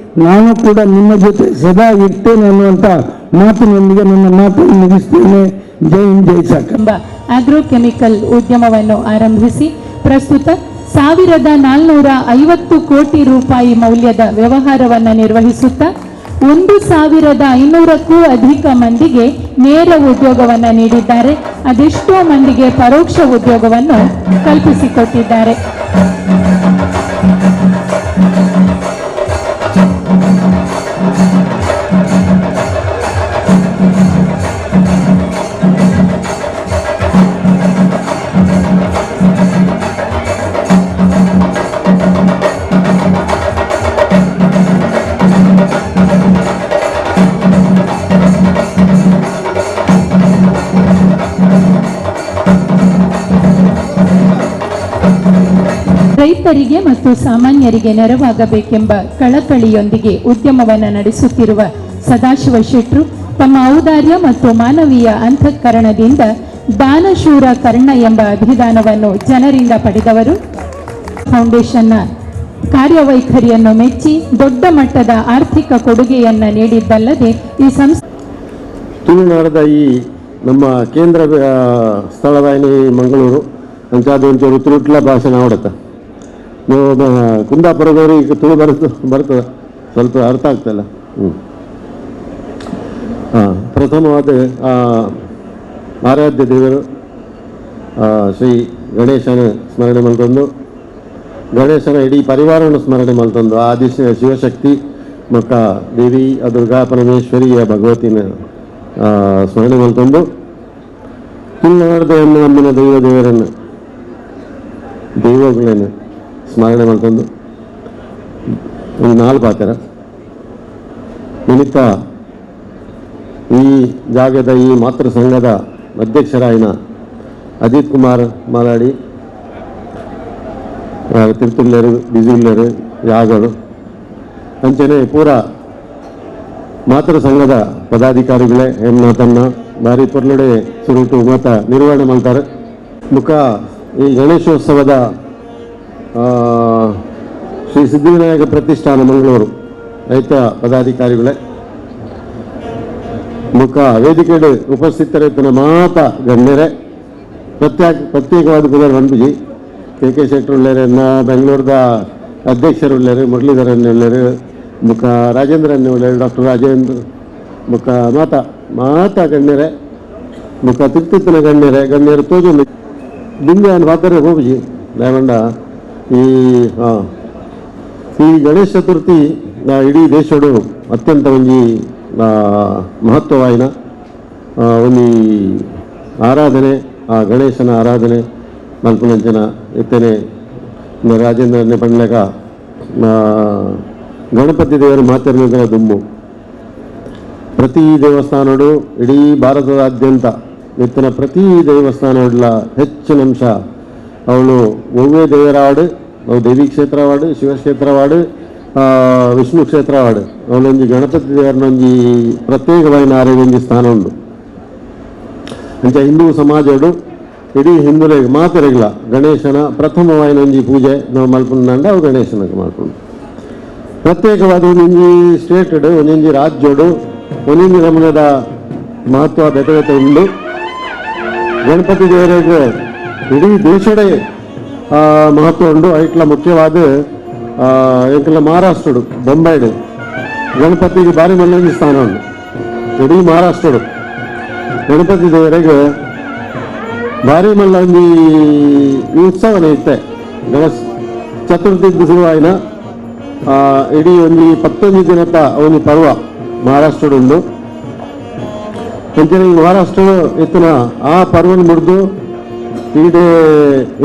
ನಾನು ಕೂಡ ನಿಮ್ಮ ಜೊತೆ ಸದಾ ಇರ್ತೇನೆ ಅನ್ನುವಂಥ ಮಾತಿನೊಂದಿಗೆ ನನ್ನ ಮಾತನ್ನು ಮುಗಿಸ್ತೇನೆ. ಜೈ ಹಿಂದ್, ಜೈ ಸಾಕ. ಎಂಬ ಆಗ್ರೋಕೆಮಿಕಲ್ ಉದ್ಯಮವನ್ನು ಆರಂಭಿಸಿ ಪ್ರಸ್ತುತ 1450 ಕೋಟಿ ರೂಪಾಯಿ ಮೌಲ್ಯದ ವ್ಯವಹಾರವನ್ನು ನಿರ್ವಹಿಸುತ್ತಾ 1500ಕ್ಕೂ ಅಧಿಕ ಮಂದಿಗೆ ನೇರ ಉದ್ಯೋಗವನ್ನು ನೀಡಿದ್ದಾರೆ. ಅದೆಷ್ಟೋ ಮಂದಿಗೆ ಪರೋಕ್ಷ ಉದ್ಯೋಗವನ್ನು ಕಲ್ಪಿಸಿಕೊಟ್ಟಿದ್ದಾರೆ. ರೈತರಿಗೆ ಮತ್ತು ಸಾಮಾನ್ಯರಿಗೆ ನೆರವಾಗಬೇಕೆಂಬ ಕಳಕಳಿಯೊಂದಿಗೆ ಉದ್ಯಮವನ್ನು ನಡೆಸುತ್ತಿರುವ ಸದಾಶಿವ ಶೆಟ್ಟರು ತಮ್ಮ ಔದಾರ್ಯ ಮತ್ತು ಮಾನವೀಯ ಅಂತಃಕರಣದಿಂದ ದಾನಶೂರ ಕರ್ಣ ಎಂಬ ಅಭಿದಾನವನ್ನು ಜನರಿಂದ ಪಡೆದವರು. ಫೌಂಡೇಶನ್ನ ಕಾರ್ಯವೈಖರಿಯನ್ನು ಮೆಚ್ಚಿ ದೊಡ್ಡ ಮಟ್ಟದ ಆರ್ಥಿಕ ಕೊಡುಗೆಯನ್ನು ನೀಡಿದ್ದಲ್ಲದೆ ಈ ಸಂಸ್ಥೆ ತುಳುನಾಡದ ಈ ನಮ್ಮ ಕೇಂದ್ರ ಸ್ಥಳವಾಹಿನಿ ಮಂಗಳೂರು ಅಂಚಾದ ಒಂಚೂರು ತುಳುಟ್ಲ ಭಾಷಣ ಆಡತ್ತ ಕುಂದಾಪುರದವರು ಈಗ ತುಳು ಬರ್ತದೆ ಸ್ವಲ್ಪ ಅರ್ಥ ಆಗ್ತಲ್ಲ. ಹಾಂ, ಪ್ರಥಮವಾದ ಆರಾಧ್ಯ ದೇವರು ಶ್ರೀ ಗಣೇಶನ ಸ್ಮರಣೆ ಮಲ್ತೊಂದು, ಗಣೇಶನ ಇಡೀ ಪರಿವಾರವನ್ನು ಸ್ಮರಣೆ ಮಲ್ತೊಂದು, ಆದಿ ಶಿವಶಕ್ತಿ ಮಕ್ಕ ದೇವಿ ದುರ್ಗಾ ಪರಮೇಶ್ವರಿಯ ಭಗವತಿನ ಸ್ಮರಣೆ ಮಲ್ತೊಂದು, ತುಳುನಾಡದ ನಮ್ಮಿನ ದೈವ ದೇವರನ್ನು ದೈವಗಳನ್ನು ಸ್ಮರಣೆ ಮಲ್ತೊಂದು ಒಂದು ನಾಲ್ಕು ಪಾತ್ರ ನಿಮಿತ್ತ ಈ ಜಾಗದ ಈ ಮಾತೃ ಸಂಘದ ಅಧ್ಯಕ್ಷರಾಯಿನ ಅಜಿತ್ ಕುಮಾರ್ ಮಾಲಾಡಿ ತಿರುತುಳ್ಳರು ಬಿಜುಳ್ಳರು ಯಾಗಳು ಅಂಚನೆ ಪೂರ ಮಾತೃ ಸಂಘದ ಪದಾಧಿಕಾರಿಗಳೇ ಹೇಮನಾಥನ್ನ ಭಾರಿ ಪೊರ್ಲುಡೆ ಸುರುಟು ಮತ ನಿರ್ವಹಣೆ ಮಾಡ್ತಾರೆ. ಮುಖ ಈ ಗಣೇಶೋತ್ಸವದ ಶ್ರೀ ಸಿದ್ಧಿವಿನಾಯಕ ಪ್ರತಿಷ್ಠಾನ ಮಂಗಳೂರು ರೈತ ಪದಾಧಿಕಾರಿಗಳೇ ಮುಖ ವೇದಿಕೆ ಉಪಸ್ಥಿತರೈತನ ಮಾತ ಗಣ್ಯರೇ ಪ್ರತ್ಯೇಕವಾದ ಪುನರ್ ಬಂದ್ಬಿಜಿ ಕೆ ಕೆ ಶೆಟ್ಟರುಳ್ಳೇರನ್ನ ಬೆಂಗಳೂರದ ಅಧ್ಯಕ್ಷರುಳ್ಳೇರು ಮುರಳೀಧರನ್ನುಳ್ಳೇರು ಮುಖ ರಾಜೇಂದ್ರನ್ನುಳ್ಳೇರು ಡಾಕ್ಟರ್ ರಾಜೇಂದ್ರ ಮುಖ ಮಾತಾ ಮಾತಾ ಗಣ್ಯರೇ ಮುಖ ತಿರ್ತಿತ್ತನ ಗಣ್ಯರೇ ಗಣ್ಯರು ತೋಜು ಬಿಂದೆ ಪಾತ್ರ ಹೋಗ್ಜಿ ದಾವಂಡ ಈ ಹಾಂ ಈ ಗಣೇಶ ಚತುರ್ಥಿ ಇಡೀ ದೇಶಡು ಅತ್ಯಂತ ಒಂಜಿ ಮಹತ್ವವಾಯಿನ ಒಂಜಿ ಆರಾಧನೆ. ಆ ಗಣೇಶನ ಆರಾಧನೆ ಮಲ್ಪುನಂಚಿನ ಇತ್ತನೆ ರಾಜೇಂದ್ರನೇ ಪಂಡ್ಲೆಕ ಗಣಪತಿ ದೇವರು ಮಾತಿರ್ನಿದ್ರ ದುಂಬು ಪ್ರತಿ ದೇವಸ್ಥಾನಡು ಇಡೀ ಭಾರತದಾದ್ಯಂತ ಇತ್ತಿನ ಪ್ರತಿ ದೇವಸ್ಥಾನಡ್ಲ ಹೆಚ್ಚಿನ ಅಂಶ ಅವಳು ಒವ್ವೇ ದೇವರಾಡು ಅವು ದೇವಿ ಕ್ಷೇತ್ರವಾಡು ಶಿವಕ್ಷೇತ್ರವಾಡು ವಿಷ್ಣು ಕ್ಷೇತ್ರವಾಡು ಅವಳೊಂಜಿ ಗಣಪತಿ ದೇವರನೊಂಜಿ ಪ್ರತ್ಯೇಕವಾಯಿನ ಆರೋಗ್ಯ ಸ್ಥಾನ ಉಂಡು. ಅಂಚ ಹಿಂದೂ ಸಮಾಜಡು ಇಡೀ ಹಿಂದೂಲೆಗ್ ಮಾತೆರೆಗ್ಲ ಗಣೇಶನ ಪ್ರಥಮವಾಯಿನೊಂಜಿ ಪೂಜೆ ನಾವು ಮಲ್ಪುಂಡ ಅವು ಗಣೇಶನ ಮಲ್ಪುಂಡು. ಪ್ರತ್ಯೇಕವಾದ ಒಂದೊಂಜಿ ಸ್ಟೇಟು ಒಂದೊಂಜಿ ರಾಜ್ಯಡು ಒಂದೊಂಜಿ ನಮೂನದ ಮಹತ್ವ ಬೇತೆ ಬೇತೆ ಉಂಡು. ಗಣಪತಿ ದೇವರಿಗೆ ಇಡೀ ದೇಶಡೇ ಮಹತ್ವ ಉಂಡು. ಐಟ್ಲ ಮುಖ್ಯವಾದ ಎಂಕಲ ಮಹಾರಾಷ್ಟ್ರಡು ಬೊಂಬೈಡು ಗಣಪತಿಗೆ ಭಾರಿ ಮಲ್ಲೊಂಜಿ ಸ್ಥಾನ ಉಂಡು. ಇಡೀ ಮಹಾರಾಷ್ಟ್ರಡು ಗಣಪತಿ ದೇವರಿಗೆ ಭಾರಿ ಮಲ್ಲೊಂಜಿ ಈ ಉತ್ಸವನೇ ಇತ್ತೆ. ಗಣೇಶ ಚತುರ್ಥಿ ಶುರುವಾಯಿನ ಇಡೀ ಒಂಜಿ 19 ದಿನದ ಒಂಜಿ ಪರ್ವ ಮಹಾರಾಷ್ಟ್ರಡು ಉಂಡು. ಅಂಚನೆ ಈ ಮಹಾರಾಷ್ಟ್ರ ಇತ್ತಿನ ಆ ಪರ್ವನ ಮುರಿದು ಈಡೆ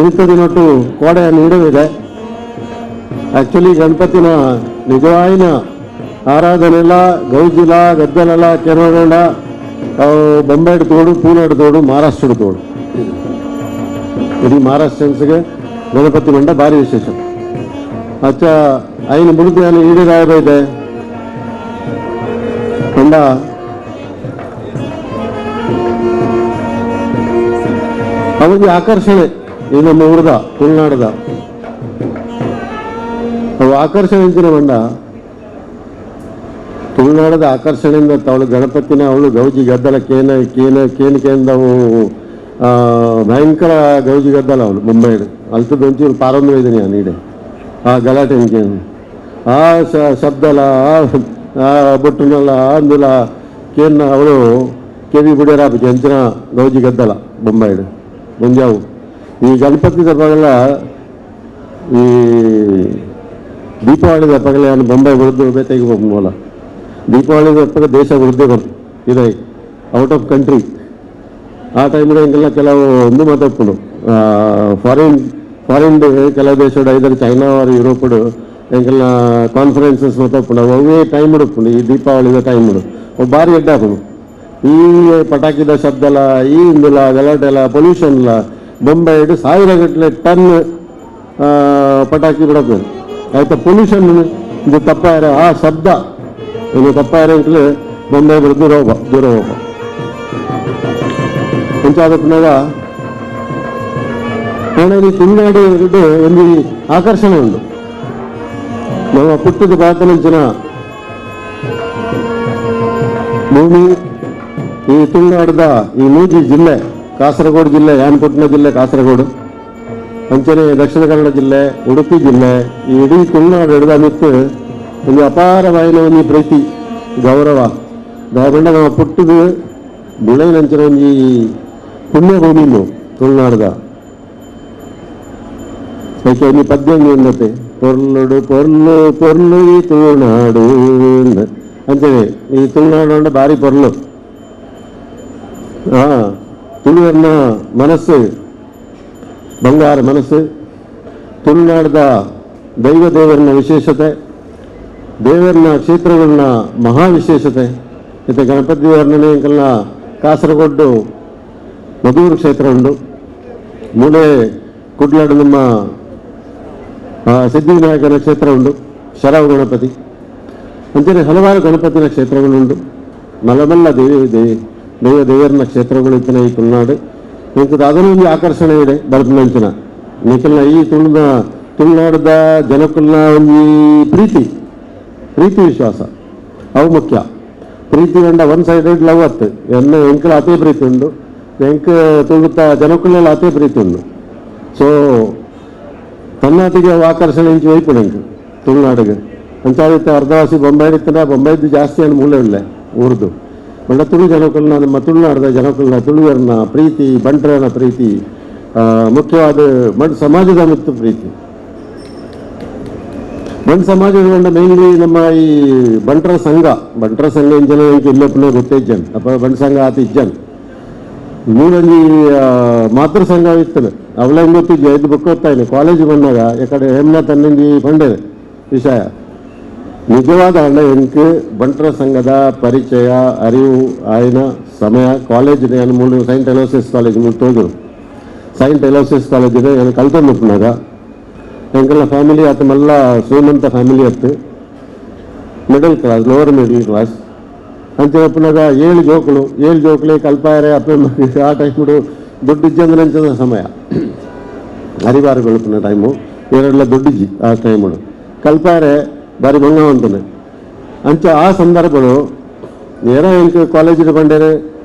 ಇಂಥ ದಿನಟ್ಟು ಕೋಡೆಯನ್ನು ಇಡವಿದೆ. ಆ್ಯಕ್ಚುಲಿ ಗಣಪತಿನ ನಿಜವಾಯಿನ ಆರಾಧನೆಲ್ಲ ಗೌಜಿಲ ಗದ್ದಲೆಲ್ಲ ಕೆರಳ ಅವು ಬೊಂಬೈಡ್ ತೋಡು ಪೂನಾಡು ತೋಡು ಮಹಾರಾಷ್ಟ್ರದ ತೋಡು ಇಡೀ ಮಹಾರಾಷ್ಟ್ರನ್ಸ್ಗೆ ಗಣಪತಿ ಮಂಡ ಭಾರಿ ವಿಶೇಷ. ಅಚ್ಚ ಐನು ಮುಡಿದು ನಾನು ಈಡೇರಾಯಬೈದೆ ಕಂಡ ಅವರಿಗೆ ಆಕರ್ಷಣೆ ಈ ನಮ್ಮ ಊರದ ತುಳುನಾಡದ ಅವು ಆಕರ್ಷಣೆ ಅಂಚಿನ ಬಂಡ ತುಳುನಾಡದ ಆಕರ್ಷಣೆಯಿಂದ ಅವಳು ಗಣಪತಿನ ಅವಳು ಗೌಜಿ ಗದ್ದಲ ಕೇನ ಕೇನ ಕೇನ ಕೇಂದವು ಭಯಂಕರ ಗೌಜಿ ಗದ್ದಲ ಅವಳು ಮುಂಬೈಡು ಅಲ್ತದ ಒಂಚೂರು ಪಾರೊಂದು ಇದ್ದೀನಿ ನಾನು ಈಡೆ ಆ ಗಲಾಟೆ ಆ ಶಬ್ದಲ ಆ ಬೊಟ್ಟುನಲ್ಲ ಅಂದುಲ ಕೇನ್ನ ಅವಳು ಕೆವಿ ಬುಡಿಯರ ಅಂಚಿನ ಗೌಜಿ ಗದ್ದಲ ಬೊಂಬೈಡು ಮುಂಜಾವು. ಈ ಗಣಪತಿ ದಬ್ಬಗಲ್ಲ ಈ ದೀಪಾವಳಿ ದಪ್ಪಗಲೇ ನಾನು ಬೊಂಬೈ ಬರುದು ಬೇತೆಗೆ ಹೋಗ್ಬೋಲ್ಲ. ದೀಪಾವಳಿ ದಪ್ಪಗ ದೇಶ ವೃದ್ಧಿ ಬರ್ತದೆ ಇದೆ out of country. ಆ ಟೈಮ್ಗೆ ಹಿಂಗೆಲ್ಲ ಕೆಲವು ಒಂದು ಮಾತಾಡ್ಕೊಂಡು ಫಾರಿನ್ ಫಾರಿನ್ ಕೆಲವು ದೇಶಡು ಐದರ್ ಚೈನಾ ಆರ್ ಯುರೋಪ್ಡು ಎಂಕೆಲ್ಲ ಕಾನ್ಫರೆನ್ಸಸ್ ಮಾತಾಡ್ಕೊಂಡು ಅವೇ ಟೈಮ್ ಇಡುಕೊಂಡು ಈ ದೀಪಾವಳಿದ ಟೈಮ್ ಇಡು ಅವು ಭಾರಿ ಎಡ್ಡೆ ಹಾಕೋದು. ಈ ಪಟಾಕಿದ ಶಬ್ದಲ ಈ ಇಂದಿಲ್ಲ ಗಲಾಟೆಲ್ಲ ಪೊಲ್ಯೂಷನ್ಲ ಬೊಂಬೈಡು ಸಾವಿರಗಟ್ಟಲೆ ಟನ್ ಪಟಾಕಿ ಬಿಡೋದು ಆಯ್ತಾ ಪೊಲ್ಯೂಷನ್ ಇದು ತಪ್ಪಾರೆ ಆ ಶಬ್ದ ಇದು ತಪ್ಪಾರೆ ಅಂತಲೇ ಬೊಂಬೆ ದೂರ ಹೋಗ ದೂರ ಹೋಗ ಅಂಚಾದಪ್ಪನಾಗ ಈ ತುಳುನಾಡು ಒಂದು ಆಕರ್ಷಣೆ ಉಂಟು. ನಮ್ಮ ಪುಟ್ಟದ ಬಾತನಂಚಿನ ಭೂಮಿ ಈ ತುಳುನಾಡದ ಈ ಮೂಜಿ ಜಿಲ್ಲೆ ಕಾಸರಗೋಡು ಜಿಲ್ಲೆ, ಯಾನಪಟ್ಟಣ ಜಿಲ್ಲೆ ಕಾಸರಗೋಡು, ಅಂಚನೆ ದಕ್ಷಿಣ ಕನ್ನಡ ಜಿಲ್ಲೆ, ಉಡುಪಿ ಜಿಲ್ಲೆ, ಈ ಇಡೀ ತುಳುನಾಡು ಹಿಡಿದ ಮಿತ್ತು ಒಂದು ಅಪಾರವಾಯಿನ ಒಂದು ಪ್ರೀತಿ ಗೌರವ ದಾಬಂಡ ನಮ್ಮ ಪುಟ್ಟದ ಬುಳೆನಂಚಿನ ಒಂಜಿ ಪುಣ್ಯಭೂಮಿ ತುಳುನಾಡದ. ಅದಕ್ಕೆ ಒಂದು ಪದ್ಯ ಉಂಡತೆ ಪೊರ್ಲುಡು ಪೊರ್ಲು ಪೊರ್ಲು ಈ ತುಳುನಾಡು ಅಂತೇಳಿ. ಈ ತುಳುನಾಡು ಅಂದ್ರೆ ಭಾರಿ ಪೊರ್ಲು. ತುಳುವನ್ನ ಮನಸ್ಸು ಬಂಗಾರ ಮನಸ್ಸು. ತುಳುನಾಡದ ದೈವ ದೇವರನ್ನ ವಿಶೇಷತೆ, ದೇವರನ್ನ ಕ್ಷೇತ್ರಗಳನ್ನ ಮಹಾ ವಿಶೇಷತೆ. ಮತ್ತು ಗಣಪತಿ ದೇವರನ್ನೇ ಎಂಕಲ್ನ ಕಾಸರಗೋಡು ಮಧೂರು ಕ್ಷೇತ್ರ ಉಂಟು, ಮೂಲೆ ಕುಡ್ಲಾಡು ನಮ್ಮ ಸಿದ್ಧಿವಿನಾಯಕನ ಕ್ಷೇತ್ರ ಉಂಟು, ಶರವ ಗಣಪತಿ ಅಂಚನೆ ಹಲವಾರು ಗಣಪತಿನ ಕ್ಷೇತ್ರಗಳುಂಟು. ಮಲ್ಲಮಲ್ಲ ದೇವಿ ದೇವಿ ದೈವ ದೇವರನ್ನ ಕ್ಷೇತ್ರಗಳು ಇತ್ತನ ಈ ತುಳುನಾಡು. ಇಂಥದ್ದು ಅದನ್ನು ಒಂದು ಆಕರ್ಷಣೆ ಇದೆ ಭರತನಂಚಿನ ನಿಖಲ್ನ ಈ ತುಳುನಾಡದ ಜನಕುಲ್ನ ಒಂದು ಪ್ರೀತಿ ಪ್ರೀತಿ ವಿಶ್ವಾಸ ಅವು ಮುಖ್ಯ. ಪ್ರೀತಿ ಕಂಡ one sided love ಅತ್ತು ಎನ್ನ ಎಂಕಲ ಅತೇ ಪ್ರೀತಿ ಉಂಟು, ಎಂಕ ತುಳುತ್ತ ಜನಕುಲ್ನೆಲ್ಲ ಅತೇ ಪ್ರೀತಿ ಉಂಟು. ಸೊ ತನ್ನಾತಿಗೆ ಆಕರ್ಷಣೆ ಇಂಚು ಒಯ್ಪುಡು ಎಂಕ್ ತುಳುನಾಡಿಗೆ. ಅಂಚಾದಿತ್ತ ಅರ್ಧವಾಸಿ ಬೊಂಬೈ ಇತ್ತಂದ್ರೆ ಬೊಂಬೈದು ಜಾಸ್ತಿ ಏನು ಮೂಲೆ ಇಲ್ಲ ಊರ್ದು. ಬಂಡ ತುಳು ಜನಕುಲ್ನ ನಮ್ಮ ತುಳುನಾಡದ ಜನಕುಲ್ನ ತುಳುವರನ್ನ ಪ್ರೀತಿ, ಬಂಟರನ ಪ್ರೀತಿ, ಮುಖ್ಯವಾದ ಬಂಡ್ ಸಮಾಜದ ಮತ್ತು ಪ್ರೀತಿ. ಬಂಡ್ ಸಮಾಜದ ಬಂಡ ಮೇನ್ಲಿ ನಮ್ಮ ಈ ಬಂಟರ ಸಂಘ, ಬಂಟರ ಸಂಘ ಇಂಜನ ಇಲ್ಲಪ್ಪನ ಗೊತ್ತೇ ಇಜ್ಜನ್ ಅಪ್ಪ ಬಂಡ್ ಸಂಘ ಆತ ಇಜ್ಜನ್ ಮೂರಂಜಿ ಮಾತೃ ಸಂಘ ಇತ್ತು ಅವಳ ಗೊತ್ತಿದ್ವಿ ಐದು ಬುಕ್ ಓದ್ತಾ ಕಾಲೇಜ್ ಬಂದಾಗ ಯಾಕಡೆ ಹೇಮನಾಥ್ ಅನ್ನಂಜಿ ಪಂಡೇನೆ ವಿಷಯ ನಿಜವಾದ ಅಣ್ಣ ಎಂಕ್ ಬಂಟರ ಸಂಘದ ಪರಿಚಯ ಅರಿವು ಆಯ್ನ ಸಮಯ ಕಾಲೇಜ್ ನಾನು ಮೂರು Saint Aloysius college ಮೂರು ಸೈಂಟ್ ಎಲೋಸಿಯಸ್ ಕಾಲೇಜಿನ ನಾನು ಕಲ್ತೊಂದುಪ್ಪುನಾಗ ಎಂಕಲ್ನ ಫ್ಯಾಮಿಲಿ ಆತ ಮಲ್ಲ ಶ್ರೀಮಂತ ಫ್ಯಾಮಿಲಿ ಅತ್ತು, middle class, lower middle class ಅಂತ ಹೇಳಪ್ಪನಾಗ ಏಳು ಜೋಕುಳು, ಏಳು ಜೋಕುಳಿ ಕಲ್ಪಾಯರೆ ಅಪ್ಪ ಆ ಟೈಮು ದುಡ್ಡು ಇಜ್ಜಂದ್ರೆ ಸಮಯ ಹರಿವಾರಗಳು ಟೈಮು ಏರೆಲ್ಲ ದುಡ್ಡಿಜ್ಜಿ ಆ ಟೈಮು ಕಲ್ಪಾಯರೆ ಬಾರಿ ಮಂಗವಂತನೆ ಅಂಚ ಆ ಸಂದರ್ಭಗಳು ನೇರ ಎಂಕ್ ಕಾಲೇಜಿನ ಬಂಡೇರೆ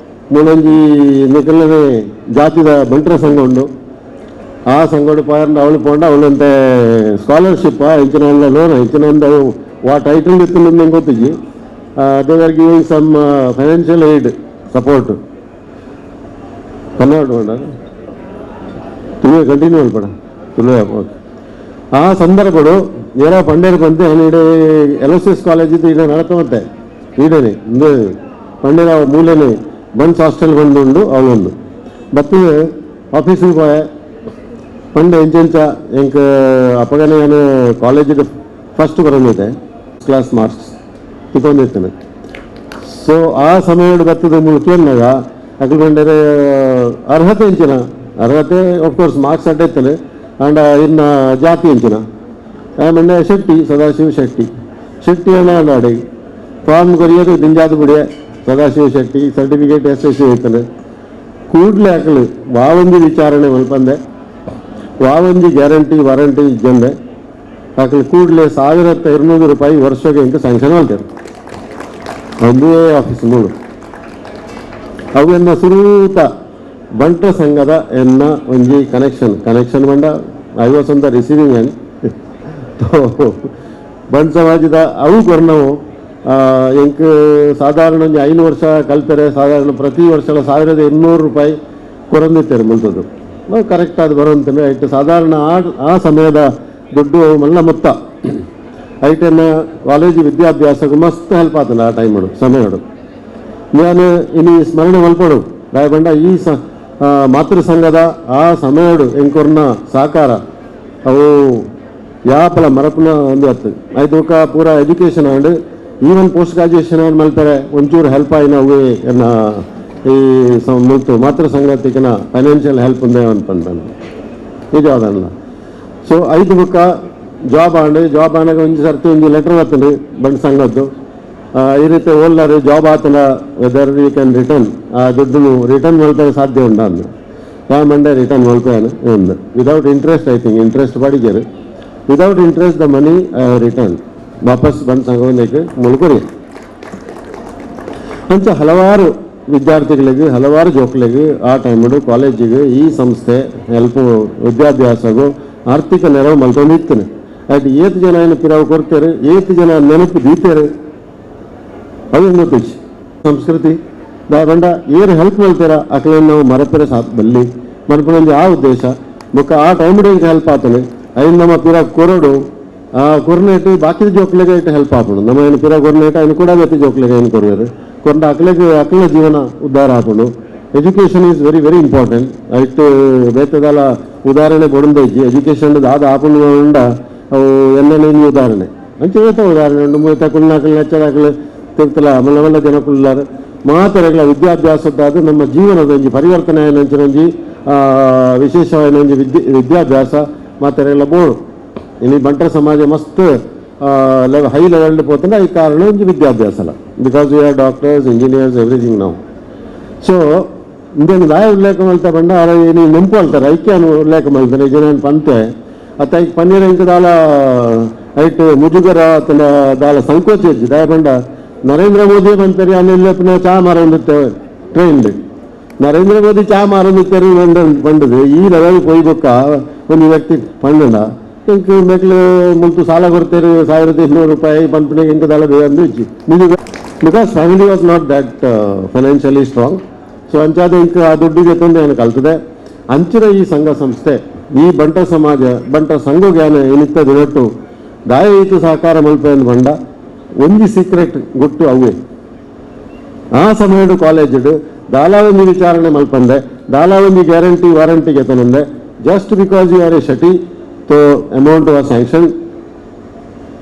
ಮೂಲೊಂಜಿ ನಿಕಲ್ನೇ ಜಾತಿದ ಬಂಟರ ಸಂಘ ಉಂಡು. ಆ ಸಂಘಡು ಪಾಯರ್ನ ಅವಳು ಪೋಂಡ ಅವಳಂತೆ ಸ್ಕಾಲರ್ಶಿಪ್ ಇಂಚಿನ ಲೋನ್ ಇಂಚಿನ ಒಂದು ವಾ ಟೈಟಲ್ ಇತ್ತು ನಂಗೆ ಗೊತ್ತಿಜ್ಜಿ. They are giving some financial aid support. Kannada ಬೇಡ ತುಳುವೆ ಕಂಟಿನ್ಯೂ ಅಲ್ಪಡ ತುಳುವೆ ಓಕೆ. ಆ ಸಂದರ್ಭಗಳು ನೇರ ಪಂಡೇರು ಬಂದು ನಾನು ಎಲೋಸಿಯಸ್ ಕಾಲೇಜ್ ಇದ್ದು ಈಡ ನಡತವಂತೆ ಈಡೇನೆ ಇಂದು ಪಂಡೇರ ಮೂಲೆನೆ ಬನ್ಸ್ ಹಾಸ್ಟೆಲ್ ಬಂದುಂಡು ಅವಳೊಂದು ಬತ್ತು ಆಫೀಸಿಗೆ ಹೋಯೆ ಪಂಡೆ ಇಂಚೆಂಚ ಎಂಕ್ ಅಪ್ಪಗನೆ ನಾನು ಕಾಲೇಜಿಗೆ ಫಸ್ಟ್ ಬರೋದಿದೆ ಕ್ಲಾಸ್ ಮಾರ್ಕ್ಸ್ ತಿಕೊಂಡಿರ್ತೇನೆ. ಸೊ ಆ ಸಮಯ ಬರ್ತದೆ ಮುಳ್ಕಿಯನ್ನಾಗ ಅಕಲ್ ಬಂಡೇರೆ ಅರ್ಹತೆ ಇಂಚಿನ ಅರ್ಹತೆ of course marks ಅಡ್ಡ ಇರ್ತದೆ ಆ್ಯಂಡ್ ಇನ್ನು ಜಾತಿ ಇಂಚಿನ ಆಮೇಲೆ ಶೆಟ್ಟಿ ಸದಾಶಿವ ಶೆಟ್ಟಿ ಶೆಟ್ಟಿ ಅಣ್ಣ ಅಡಿ form ಕೊರಿಯೋದು ದಿಂಜಾದ ಬಿಡಿಯ Sadashiva Shetty certificate S S C ಇರ್ತದೆ. ಕೂಡಲೇ ಹಾಕಲು ವಾವಂಜಿ ವಿಚಾರಣೆ ಮಲ್ಪಂದೆ ವಾವಂಜಿ ಗ್ಯಾರಂಟಿ ವಾರಂಟಿ ಇದ್ದಂದೆ ಹಾಕಲು ಕೂಡಲೇ 1200 ರೂಪಾಯಿ ವರ್ಷಕ್ಕೆ ಇಂಕ ಸ್ಯಾಂಕ್ಷನ್ ಮಾಡ್ತಾರೆ ಒಂದೇ ಆಫೀಸ್ ಮೂರು. ಅವೆನ್ನ ಸುರೂತ ಬಂಟ ಸಂಘದ ಎನ್ನ ಒಂಜಿ ಕನೆಕ್ಷನ್ ಕನೆಕ್ಷನ್ ಬಂಡ I was on the receiving end. ಬಂಟ್ ಸಮಾಜದ ಅವು ಕೊರ್ನವು ಎಂಕ್ ಸಾಧಾರಣ ಒಂಜಿ 5 ವರ್ಷ ಕಲ್ತಾರೆ ಸಾಧಾರಣ ಪ್ರತಿ ವರ್ಷ 1200 ರೂಪಾಯಿ ಕೊರಂದಿತ್ತಾರೆ ಮುಲ್ತದ್ದು ಕರೆಕ್ಟ್ ಅದು ಬರೋಂತಾನೆ ಐಟ್ ಸಾಧಾರಣ ಆ ಸಮಯದ ದುಡ್ಡು ಮಲ್ಲ ಮೊತ್ತ ಐಟನ್ನ ಕಾಲೇಜು ವಿದ್ಯಾಭ್ಯಾಸಕ್ಕೆ ಮಸ್ತ್ ಹೆಲ್ಪ್ ಆತಲ್ಲ ಆ ಟೈಮ್ ಸಮಯಡು. ನಾನು ಇನ್ನು ಸ್ಮರಣೆ ಮಲ್ಪಡು ರಾಯಬಂಡ ಈ ಮಾತೃ ಸಂಘದ ಆ ಸಮಯಡು ಎಂಕೊರ್ನ ಸಹಕಾರ ಅವು ಯಾಪಲ ಮರಪುನ ಒಂದು ಹತ್ತು ಐದು ಪೂರ education and even post graduation ಏನು ಮಾಡ್ತಾರೆ ಒಂಚೂರು ಹೆಲ್ಪ್ ಆಯ್ನ ಅವೇ ಎನ್ನ ಈ ಮುಲ್ತು ಮಾತೃ ಸಂಘತಿಕನ ಫೈನಾನ್ಷಿಯಲ್ ಹೆಲ್ಪ್ ఉందే ಅನ್ಪಂತಾನೆ ನಿಜವಾದಲ್ಲ. So ಐದು ಬುಕ್ಕ ಜಾಬ್ ಆಂಡ್ ಜಾಬ್ ಆನಾಗ ಒಂಜಿ ಸರ್ತಿ ಒಂಜಿ ಲೆಟರ್ ಬರ್ತದೆ ಬಂಟ್ ಸಂಘದ್ದು ಈ ರೀತಿ ಓಲ್ಲಾರು ಜಾಬ್ ಆತನ whether you can return ಆ ದುಡ್ಡು ರಿಟರ್ನ್ ಮಲ್ಪರೆ ಸಾಧ್ಯ ಉಂಡ ಅಂದು ಯಾ ಮಂಡೆ ರಿಟರ್ನ್ ಮಲ್ಪೇನು ಒಂದು without interest I think interest ಬಾಡಿಗೆರು without interest the money I have return ವಾಪಸ್ ಬಂದು ಸಂಘವನ್ನೇಕೆ ಮುಳುಕೊರಿ. ಅಂಚ ಹಲವಾರು ವಿದ್ಯಾರ್ಥಿಗಳಿಗೆ ಹಲವಾರು ಜೋಕ್ಲಿಗೆ ಆ ಟೈಮು ಕಾಲೇಜಿಗೆ ಈ ಸಂಸ್ಥೆ ಹೆಲ್ಪ್ ವಿದ್ಯಾಭ್ಯಾಸಗೂ ಆರ್ಥಿಕ ನೆರವು ಮಲ್ತೊಂದಿರ್ತಾನೆ. ಅದು ಏತು ಜನ ಏನು ಪಿರವು ಕೊಡ್ತಾರೆ, ಏತು ಜನ ನೆನಪು ದೀತಾರೆ, ಅದು ಗೊತ್ತಿಚ್ಚು ಸಂಸ್ಕೃತಿ ದಾಬಂಡ ಏನು ಹೆಲ್ಪ್ ಮಾಡ್ತಾರ ಅಕಲೇನು ನಾವು ಮರಪೆರೆ ಸಾತ್ ಬಲ್ಲಿ ಮನ್ಪುನೊಂದು ಆ ಉದ್ದೇಶ ಬೊಕ್ಕ ಆ ಟೈಮ್ ಹೆಲ್ಪ್ ಆತನೆ ಐನ್ ನಮ್ಮ ಪಿರ ಕೊರಡು ಆ ಕೊರ್ನೇಟ್ ಬಾಕಿದ ಜೋಕ್ಲಿಗೆ ಇಟ್ಟು ಹೆಲ್ಪ್ ಆಪುಂಡು. ನಮ್ಮ ಏನು ಪಿರ ಕೊರ್ನೇಟ್ ಐನು ಕೂಡ ಬೇತೆ ಜೋಕ್ಲಿಗೆ ಏನು ಕೊರುವೆರು ಕೊಂಡ ಅಕ್ಲೆಗೆ ಅಕ್ಲ ಜೀವನ ಉದ್ಧಾರ ಆಪುಂಡು. Education is very very important. ಐಟ್ ಬೇತದಾಲ ಉದಾಹರಣೆ ಬೊಡುಂದೈಜಿ ಎಜುಕೇಷನ್ ದಾದ ಆಪುಂಡು ಉಂಡ ಅವು ಎಣ್ಣೆ ಉದಾಹರಣೆ ಅಂಚೆ ಬೇತ ಉದಾಹರಣೆ ಉಂಡು ಮೂತ ಕುಲ್ನಾಕಲ್ ನೆಚ್ಚದಾಕಲು ತಿರ್ತಲ ಮಲ್ಲ ಮಲ್ಲ ಜನಕುಲ್ಲಾರು ಮಾತರೆಗಳ ವಿದ್ಯಾಭ್ಯಾಸದ್ದಾದ ನಮ್ಮ ಜೀವನದ ಒಂಜಿ ಪರಿವರ್ತನೆ ಒಂಜಿ ವಿಶೇಷವಾದ ಒಂಜಿ ವಿದ್ಯಾಭ್ಯಾಸ ಮಾತರೆಗಳ ಬೋಡು. ಇನ್ನು ಬಂಟರ ಸಮಾಜ ಮಸ್ತ್ ಹೈ ಲೆವೆಲ್ ಪೋತಂದ್ರೆ ಈ ಕಾರಣ ಒಂಜಿ ವಿದ್ಯಾಭ್ಯಾಸ ಅಲ್ಲ because we are doctors engineers everything ನಾವು. ಸೊ ಇಂದೇನು ದಾಯ ಉಲ್ಲೇಖ ಮಲ್ತ ಬಂಡ ಅರ ನೀವು ನೆಂಪು ಅಲ್ತಾರೆ ಐಕ್ಯ ಉಲ್ಲೇಖ ಮಲ್ತಾನೆ ಜನ ಪಂತೆ ಅತ್ತ ಐಕ್ ಪನ್ನೀರ್ ಇಂಕ ದಾಲ ಐಟ್ ಮುಜುಗರ ಅತನ ದಾಲ ಸಂಕೋಚ ಇಜ್ಜಿ ದಾಯ ಬಂಡ ನರೇಂದ್ರ ಮೋದಿ ಬಂತಾರೆ ಅಲ್ಲಿ ಚಾ ಮಾರೊಂದಿರ್ತೇವೆ ಟ್ರೈನ್ ನರೇಂದ್ರ ಮೋದಿ ಚಾ ಮಾರೊಂದಿರ್ತಾರೆ ಬಂಡದು ಈ ಲೆವೆಲ್ ಕೊಯ್ಬೊಕ್ಕ ಒಂದು ವ್ಯಕ್ತಿ ಪಂಡಂಡ ಇಂಕ್ ಮೆಕ್ಲು ಮುಲ್ತು ಸಾಲ ಕೊಡ್ತೇವೆ 1200 ರೂಪಾಯಿ ಪಂಪನಿಗೆ ಇಂಕ ದಾಲ ಬೇಂದು ಇಜ್ಜಿ because family was not that financially strong. So ಅಂಚಾದ ಇಂಕ ಆ ದುಡ್ಡಿಗೆ ತಂದು ಏನು ಕಲ್ತದೆ ಅಂಚಿನ ಈ ಸಂಘ ಸಂಸ್ಥೆ ಈ ಬಂಟ ಸಮಾಜ ಬಂಟ ಸಂಘ ಜ್ಞಾನ ಏನಿತ್ತ ದಿನಟ್ಟು ದಾಯ ಸಹಕಾರ ಮಲ್ಪೆಯನ್ನು ಬಂಡ ಒಂಜಿ ಸೀಕ್ರೆಟ್ ಗುಟ್ಟು ಅವೇ ಆ ಸಮಯಡು ಕಾಲೇಜ್ ದಾಲಾ ಒಂಜಿ ವಿಚಾರಣೆ ಮಲ್ಪಂದೆ ದಾಲಾ ಒಂಜಿ ಗ್ಯಾರಂಟಿ ವಾರಂಟಿ ಗೆತನಂದೆ just because you are a Shetty ತೋ amount was sanction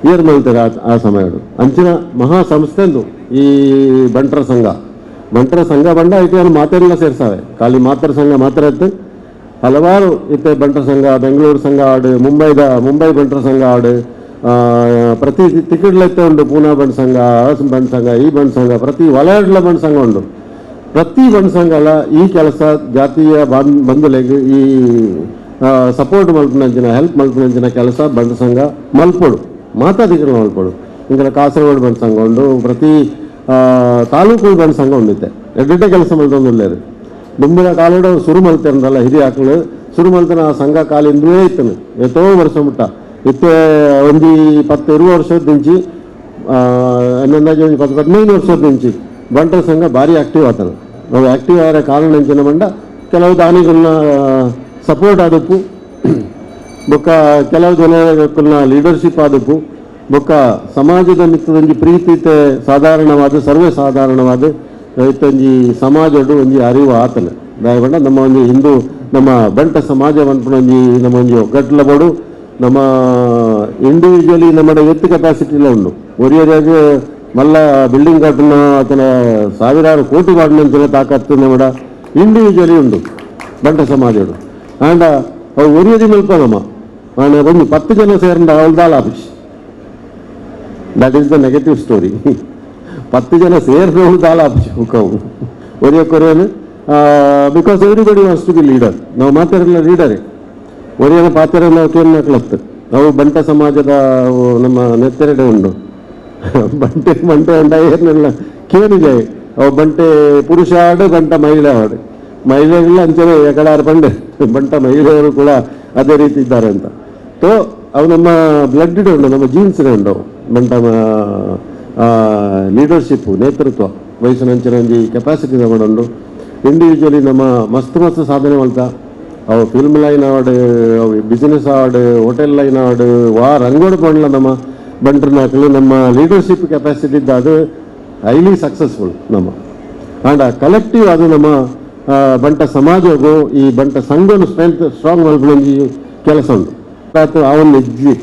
year ಮಲ್ತಾರೆ ಆ ಸಮಯಡು. ಅಂಚಿನ ಮಹಾ ಸಂಸ್ಥೆಂದು ಈ ಬಂಟರ ಸಂಘ ಬಂಟರ ಸಂಘ ಬಂಡ ಐತೆ ಮಾತೆಲ್ಲ ಸೇರ್ಸಾವೆ ಖಾಲಿ ಮಾತರ ಸಂಘ ಮಾತ್ರ ಇತ್ತು ಹಲವಾರು ಇತ್ತೆ ಬಂಟರ ಸಂಘ ಬೆಂಗಳೂರು ಸಂಘ ಆಡು ಮುಂಬೈ ಬಂಟರ ಸಂಘ ಆಡು ಪ್ರತಿ ಟಿಕೆಟ್ಲೈತೆ ಉಂಡು ಪೂನಾ ಬಂಟ್ ಸಂಘ ಬಂಟ್ ಸಂಘ ಈ ಬಂಟ್ ಸಂಘ ಪ್ರತಿ ವಲಯಡ್ಲ ಬಂಟ್ ಸಂಘ ಉಂಡು. ಪ್ರತಿ ಬಂಟ್ ಸಂಘಲ ಈ ಕೆಲಸ ಜಾತೀಯ ಬಂಧುಲೆಗ್ ಈ ಸಪೋರ್ಟ್ ಮಲ್ಪುನಂಚಿನ ಹೆಲ್ಪ್ ಮಲ್ಪುನಂಚಿನ ಕೆಲಸ ಬಂಟ್ ಸಂಘ ಮಲ್ಪೊಡು ಮಾತಾದಿಗಳು ಮಲ್ಪೊಡು. ಇಂಕಲ ಕಾಸರಗೋಡು ಬಂಟ್ ಸಂಘ ಉಂಡು ಪ್ರತಿ ತಾಲೂಕು ಬಂಟ್ ಸಂಘ ಉಂಡಿತ್ತೆ ಎಡ್ಡೆಡ್ಡೆ ಕೆಲಸ ಮಲ್ತೊಂದುಲ್ಲೇರು ದುಂಬಿನ ಕಾಲೋಡು ಸುರು ಮಲ್ತಿರಂದಲ್ಲ ಹಿರಿಯ ಆಕಳು ಸುರು ಮಲ್ತನ ಆ ಸಂಘ ಕಾಲಿಂದುವೇ ಇತ್ತನು ಎತ್ತೋ ವರ್ಷ ಮುಟ್ಟ ಇತ್ತೆ ಒಂಜಿ 10-20 ವರ್ಷದ ದಿಂಚಿ ಅಂದಾಜು ಒಂಜಿ 10-15 ವರ್ಷದ ದಿಂಚಿ ಬಂಟರ ಸಂಘ ಭಾರಿ ಆಕ್ಟಿವ್ ಆತನ. ನಾವು ಆಕ್ಟಿವ್ ಆದ ಕಾರಣ ಅಂಚಿನ ಬಂಡ ಕೆಲವು ದಾನಿಗಳನ್ನ ಸಪೋರ್ಟ್ ಆದಪ್ಪು ಬೊಕ್ಕ ಕೆಲವು ಜನಕ್ಕನ್ನ ಲೀಡರ್ಶಿಪ್ ಆದಪ್ಪು ಬೊಕ್ಕ ಸಮಾಜದ ಮಿತ್ತದೊಂಜಿ ಪ್ರೀತಿ ಸಾಧಾರಣವಾದ ಸರ್ವೇ ಸಾಧಾರಣವಾದ ಇತ್ತೊಂಜಿ ಸಮಾಜಡು ಒಂಜಿ ಅರಿವು ಆತನ. ದಯವಂಡ ನಮ್ಮ ಒಂಜಿ ಹಿಂದೂ ನಮ್ಮ ಬಂಟ ಸಮಾಜ ಪನ್ಪುನ ಒಂಜಿ ನಮ್ಮ ಒಂಜಿ ಒಗ್ಗಟ್ಲ ಬೋಡು ನಮ್ಮ ಇಂಡಿವಿಜುವಲಿ ನಮ್ಮ ಎತ್ತು ಕೆಪಾಸಿಟಿಲ ಉಂಡು ಒರಿಯರಿಯಾಗಿ ಮಲ್ಲ ಬಿಲ್ಡಿಂಗ್ ಕಟ್ಟುನ ಆತನ ಸಾವಿರಾರು ಕೋಟಿ ಬಾಡಿನಂಚಿನ ತಾಕತ್ತು ನಮ್ಮ ಇಂಡಿವಿಜುವಲಿ ಉಂಡು ಬಂಟ ಸಮಾಜಡು. ಆಂಡ ಅವು ಒರಿಯದಿ ಮಲ್ಪ ನಮ್ಮ ಆಂಡ ಒಂದು 10 ಜನ ಸೇರಂಡ ಅವಳ್ದಾಲ office that is the negative story. 10 ಜನ ಸೇರಿದವಳು ದಾಲ ಆಫೀಸ್ ಹುಕ್ಕವು ಒರಿಯ ಕೊರಿಯನು because everybody wants to be leader. ನಾವು ಮಾತಾಡಲ್ಲ ಲೀಡರೇ ಒರಿಯನ ಪಾತ್ರ ನಾವು ಕೇಳಕ್ಲತ್ತು ನಾವು ಬಂಟ ಸಮಾಜದ ನಮ್ಮ ನೆತ್ತೆರಡೆ ಉಂಡು ಬಂಟೆ ಬಂಟೆ ಉಂಡ ಏನೆಲ್ಲ ಕೇಳಿದೆ ಅವು ಬಂಟೆ ಪುರುಷ ಆಡು ಬಂಟ ಮಹಿಳೆ ಆಡು ಮಹಿಳೆಗಳ ಅಂಚನೆ ಎಕಡಾರು ಬಂಡೆ ಬಂಟ ಮಹಿಳೆಯರು ಕೂಡ ಅದೇ ರೀತಿ ಇದ್ದಾರೆ ಅಂತ. ತೋ ಅವು ನಮ್ಮ ಬ್ಲಡ್ ಉಂಡು ನಮ್ಮ ಜೀನ್ಸ್ ಉಂಡು ಬಂಟ ಲೀಡರ್ಶಿಪ್ಪು ನೇತೃತ್ವ ವಯಸ್ಸಿನಂಚಿನ ಒಂಜಿ ಕೆಪಾಸಿಟಿ ನಮ್ಮ ಉಂಡು. ಇಂಡಿವಿಜುವಲಿ ನಮ್ಮ ಮಸ್ತ್ ಮಸ್ತ್ ಸಾಧನೆ ಮಲ್ತ ಅವು ಫಿಲ್ಮ್ ಲೈನ್ ಆಡು ಅವು ಬಿಸ್ನೆಸ್ ಆಡು ಹೋಟೆಲ್ ಲೈನ್ ಆಡು ವಾ ರಂಗೋಡು ಪಂಡ್ಲ ನಮ್ಮ ಬಂಟ್ರನಾಕಲು ನಮ್ಮ ಲೀಡರ್ಶಿಪ್ ಕೆಪಾಸಿಟಿ ಇದ್ದ ಅದು ಹೈಲಿ ಸಕ್ಸಸ್ಫುಲ್ ನಮ್ಮ. ಆ್ಯಂಡ್ ಕಲೆಕ್ಟಿವ್ ಅದು ನಮ್ಮ ಬಂಟ ಸಮಾಜಗೂ ಈ ಬಂಟ ಸಂಘನು ಸ್ಟ್ರೆಂತ್ ಸ್ಟ್ರಾಂಗ್ ಮಲ್ಪುನೊಂಜಿ ಕೆಲಸ ಉಂಟು. ಆತ ಆವೊಂದು ಹೆಜ್ಜಿ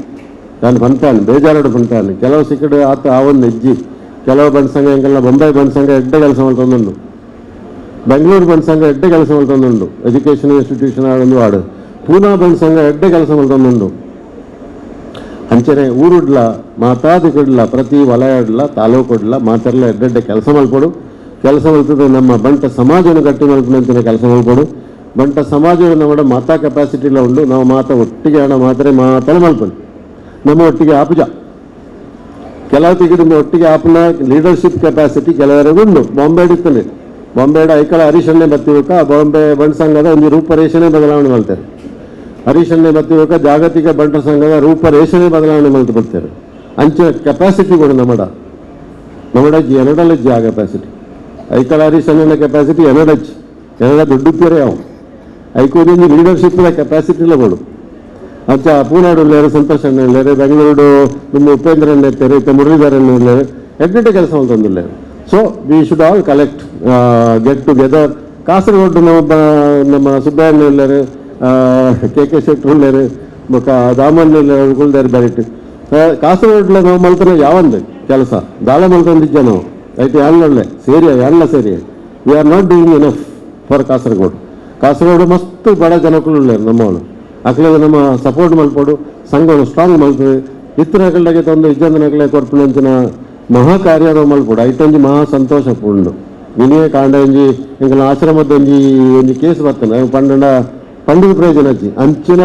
ನಾನು ಬಂತಾನೆ ಬೇಜಾರಾಡು ಬಂತಾನೆ ಕೆಲವು ಸಿಕ್ಕಡು ಆತ ಆವೊಂದು ಹೆಜ್ಜಿ ಕೆಲವು ಬಂಟ ಸಂಘ ಎಂಕೆಲ್ಲ ಬೊಂಬೈ ಬಂಟ ಸಂಘ ಎಡ್ಡೆ ಕೆಲಸ ಮಲ್ತೊಂದುಂಡು ಬೆಂಗಳೂರು ಬಂಟ್ ಸಂಘ ಎಡ್ಡೆ ಕೆಲಸ ಮಲ್ತೊಂದುಂಡು ಎಜುಕೇಷನ್ ಇನ್ಸ್ಟಿಟ್ಯೂಷನ್ ಆಡೊಂದು ಆಡು ಪೂನಾ ಬಂಟ್ ಸಂಘ ಎಡ್ಡೆ ಕೆಲಸ ಮಲ್ತೊಂದುಂಡು ಅಂಚನೆ ಊರುಡ್ಲ ಮಾತಾದಿಕಡ್ಲ ಪ್ರತಿ ವಲಯಡ್ಲ ತಾಲೂಕುಡ್ಲ ಮಾತೆರ್ಲ ಎಡ್ಡೆಡ್ಡೆ ಕೆಲಸ ಮಲ್ಪೊಡು. ಕೆಲಸ ಮಲ್ತದೆ ನಮ್ಮ ಬಂಟ ಸಮಾಜನ ಗಟ್ಟಿ ಮಲ್ಪುನಂಚಿನ ಕೆಲಸ ಮಲ್ಪೊಡು. ಬಂಟ ಸಮಾಜ ನಮ್ಮ ಮಾತಾ ಕೆಪಾಸಿಟಿಲ ಉಂಡು. ನಾವು ಮಾತಾ ಒಟ್ಟಿಗೆ ಹಣ ಮಾತ್ರ ಮಾತಲ ಮಲ್ಪೊಡು. ನಮ್ಮ ಒಟ್ಟಿಗೆ ಆಪುಜ ಕೆಲವು ತಿಗಿದು ಒಟ್ಟಿಗೆ ಆಪುನ ಲೀಡರ್ಶಿಪ್ ಕೆಪಾಸಿಟಿ ಕೆಲವರೆಗೂ ಉಂಡು. ಬಾಂಬೆ ಇರ್ತದೆ, ಬಾಂಬೆ ಐಕಳ ಹರೀಶಣ್ಣೆ ಬತ್ತಿವಕ ಬಾಂಬೆ ಬಂಟ ಸಂಘದ ಒಂದು ರೂಪರೇಷಣೆ ಬದಲಾವಣೆ ಮಾಡ್ತಾರೆ. ಹರೀಶಣ್ಣೆ ಬತ್ತಿವಕ ಜಾಗತಿಕ ಬಂಟ ಸಂಘದ ರೂಪರೇಷಣೆ ಬದಲಾವಣೆ ಮಾಡ್ತಾ ಬರ್ತಾರೆ. ಅಂಚೆ ಕೆಪಾಸಿಟಿ ಕೂಡ ನಮ್ಮಡ ನಮ್ಮಡ ಎರಡಲ್ಲಜ್ಜಿ ಆ ಕೆಪಾಸಿಟಿ. ಐಕಳ ಹರೀಶಣ್ಣನ ಕೆಪಾಸಿಟಿ ಎರಡಜ್ಜಿ ಎರಡ ದುಡ್ಡು ಯಾವ ಐಕೋದೊಂದು ಲೀಡರ್ಶಿಪ್ ಕೆಪಾಸಿಟಿ ಬೋಡು. ಅಂಚ ಪೂನಾಡು ಉಳ್ಳೇರು, ಸಂತೋಷ್ ಅಣ್ಣ ಉಳ್ಳೇರು, ಬೆಂಗಳೂರು ನಿಮ್ಮ ಉಪೇಂದ್ರ ಅಣ್ಣ ಇರ್ತಾರೆ, ಇತ್ತ ಮುರಳೀಧರ್ ಅಣ್ಣ ಉಳ್ಳೇರು, ಎಡ್ಡೆಡ್ಡೆ ಕೆಲಸ ಅಂತಂದುಳ್ಳೇರು. So we should all collect get together. Kasaragod ನಮ್ಮ ಸುಬ್ಬಯ್ಯ ಉಳ್ಳೇರು, ಕೆ ಕೆ ಶೆಟ್ಟರು ಉಳ್ಳೇರು, ಬೊಕ್ಕ ದಾಮಣ್ಣ ಉಳ್ಳೇರು ಕುಲ್ದೇರು ಬ್ಯಾರಿಟ್. ಕಾಸರಗೋಡ್ಲ ನಾವು ಮಲ್ತನ ಯಾವಂದು ಕೆಲಸ ದಾಳ ಮಲ್ತಂದಿದ್ದ ನಾವು ಐತೆ ಯಾನ್ಲೊಳ್ಳೆ ಸೇರಿ ಯಾನ್ಲ ಸೇರಿ. We are not doing enough for Kasaragod. Kasaragod ಮಸ್ತ್ ಬಡ ಜನಕ್ಕಳು ಉಳ್ಳೇರು ನಮ್ಮವಳು. ಅಕ್ಲೆಗೆ ನಮ್ಮ ಸಪೋರ್ಟ್ ಮಲ್ಪೊಡು, ಸಂಘವನ್ನು ಸ್ಟ್ರಾಂಗ್ ಮಲ್ತದೆ. ಇತ್ತನಕಲ್ಲಾಗೆ ತಂದು ಇಜ್ಜಂದನಕಲೆ ಕೊರ್ಪುನಂಚಿನ ಮಹಾ ಕಾರ್ಯ ನಾವು ಮಲ್ಪೊಡು. ಐಟೊಂಜಿ ಮಹಾ ಸಂತೋಷ ಪುಂಡು. ವಿನಯ ಕಾಂಡ ಒಂಜಿ ಎಂಕಲ್ನ ಆಶ್ರಮದ ಒಂಜಿ ಒಂಜಿ ಕೇಸ್ ಬರ್ತದೆ ಪಂಡಂಡ ಪಂಡಿತ ಪ್ರಯೋಜನ ಅಜ್ಜಿ ಅಂಚಿನ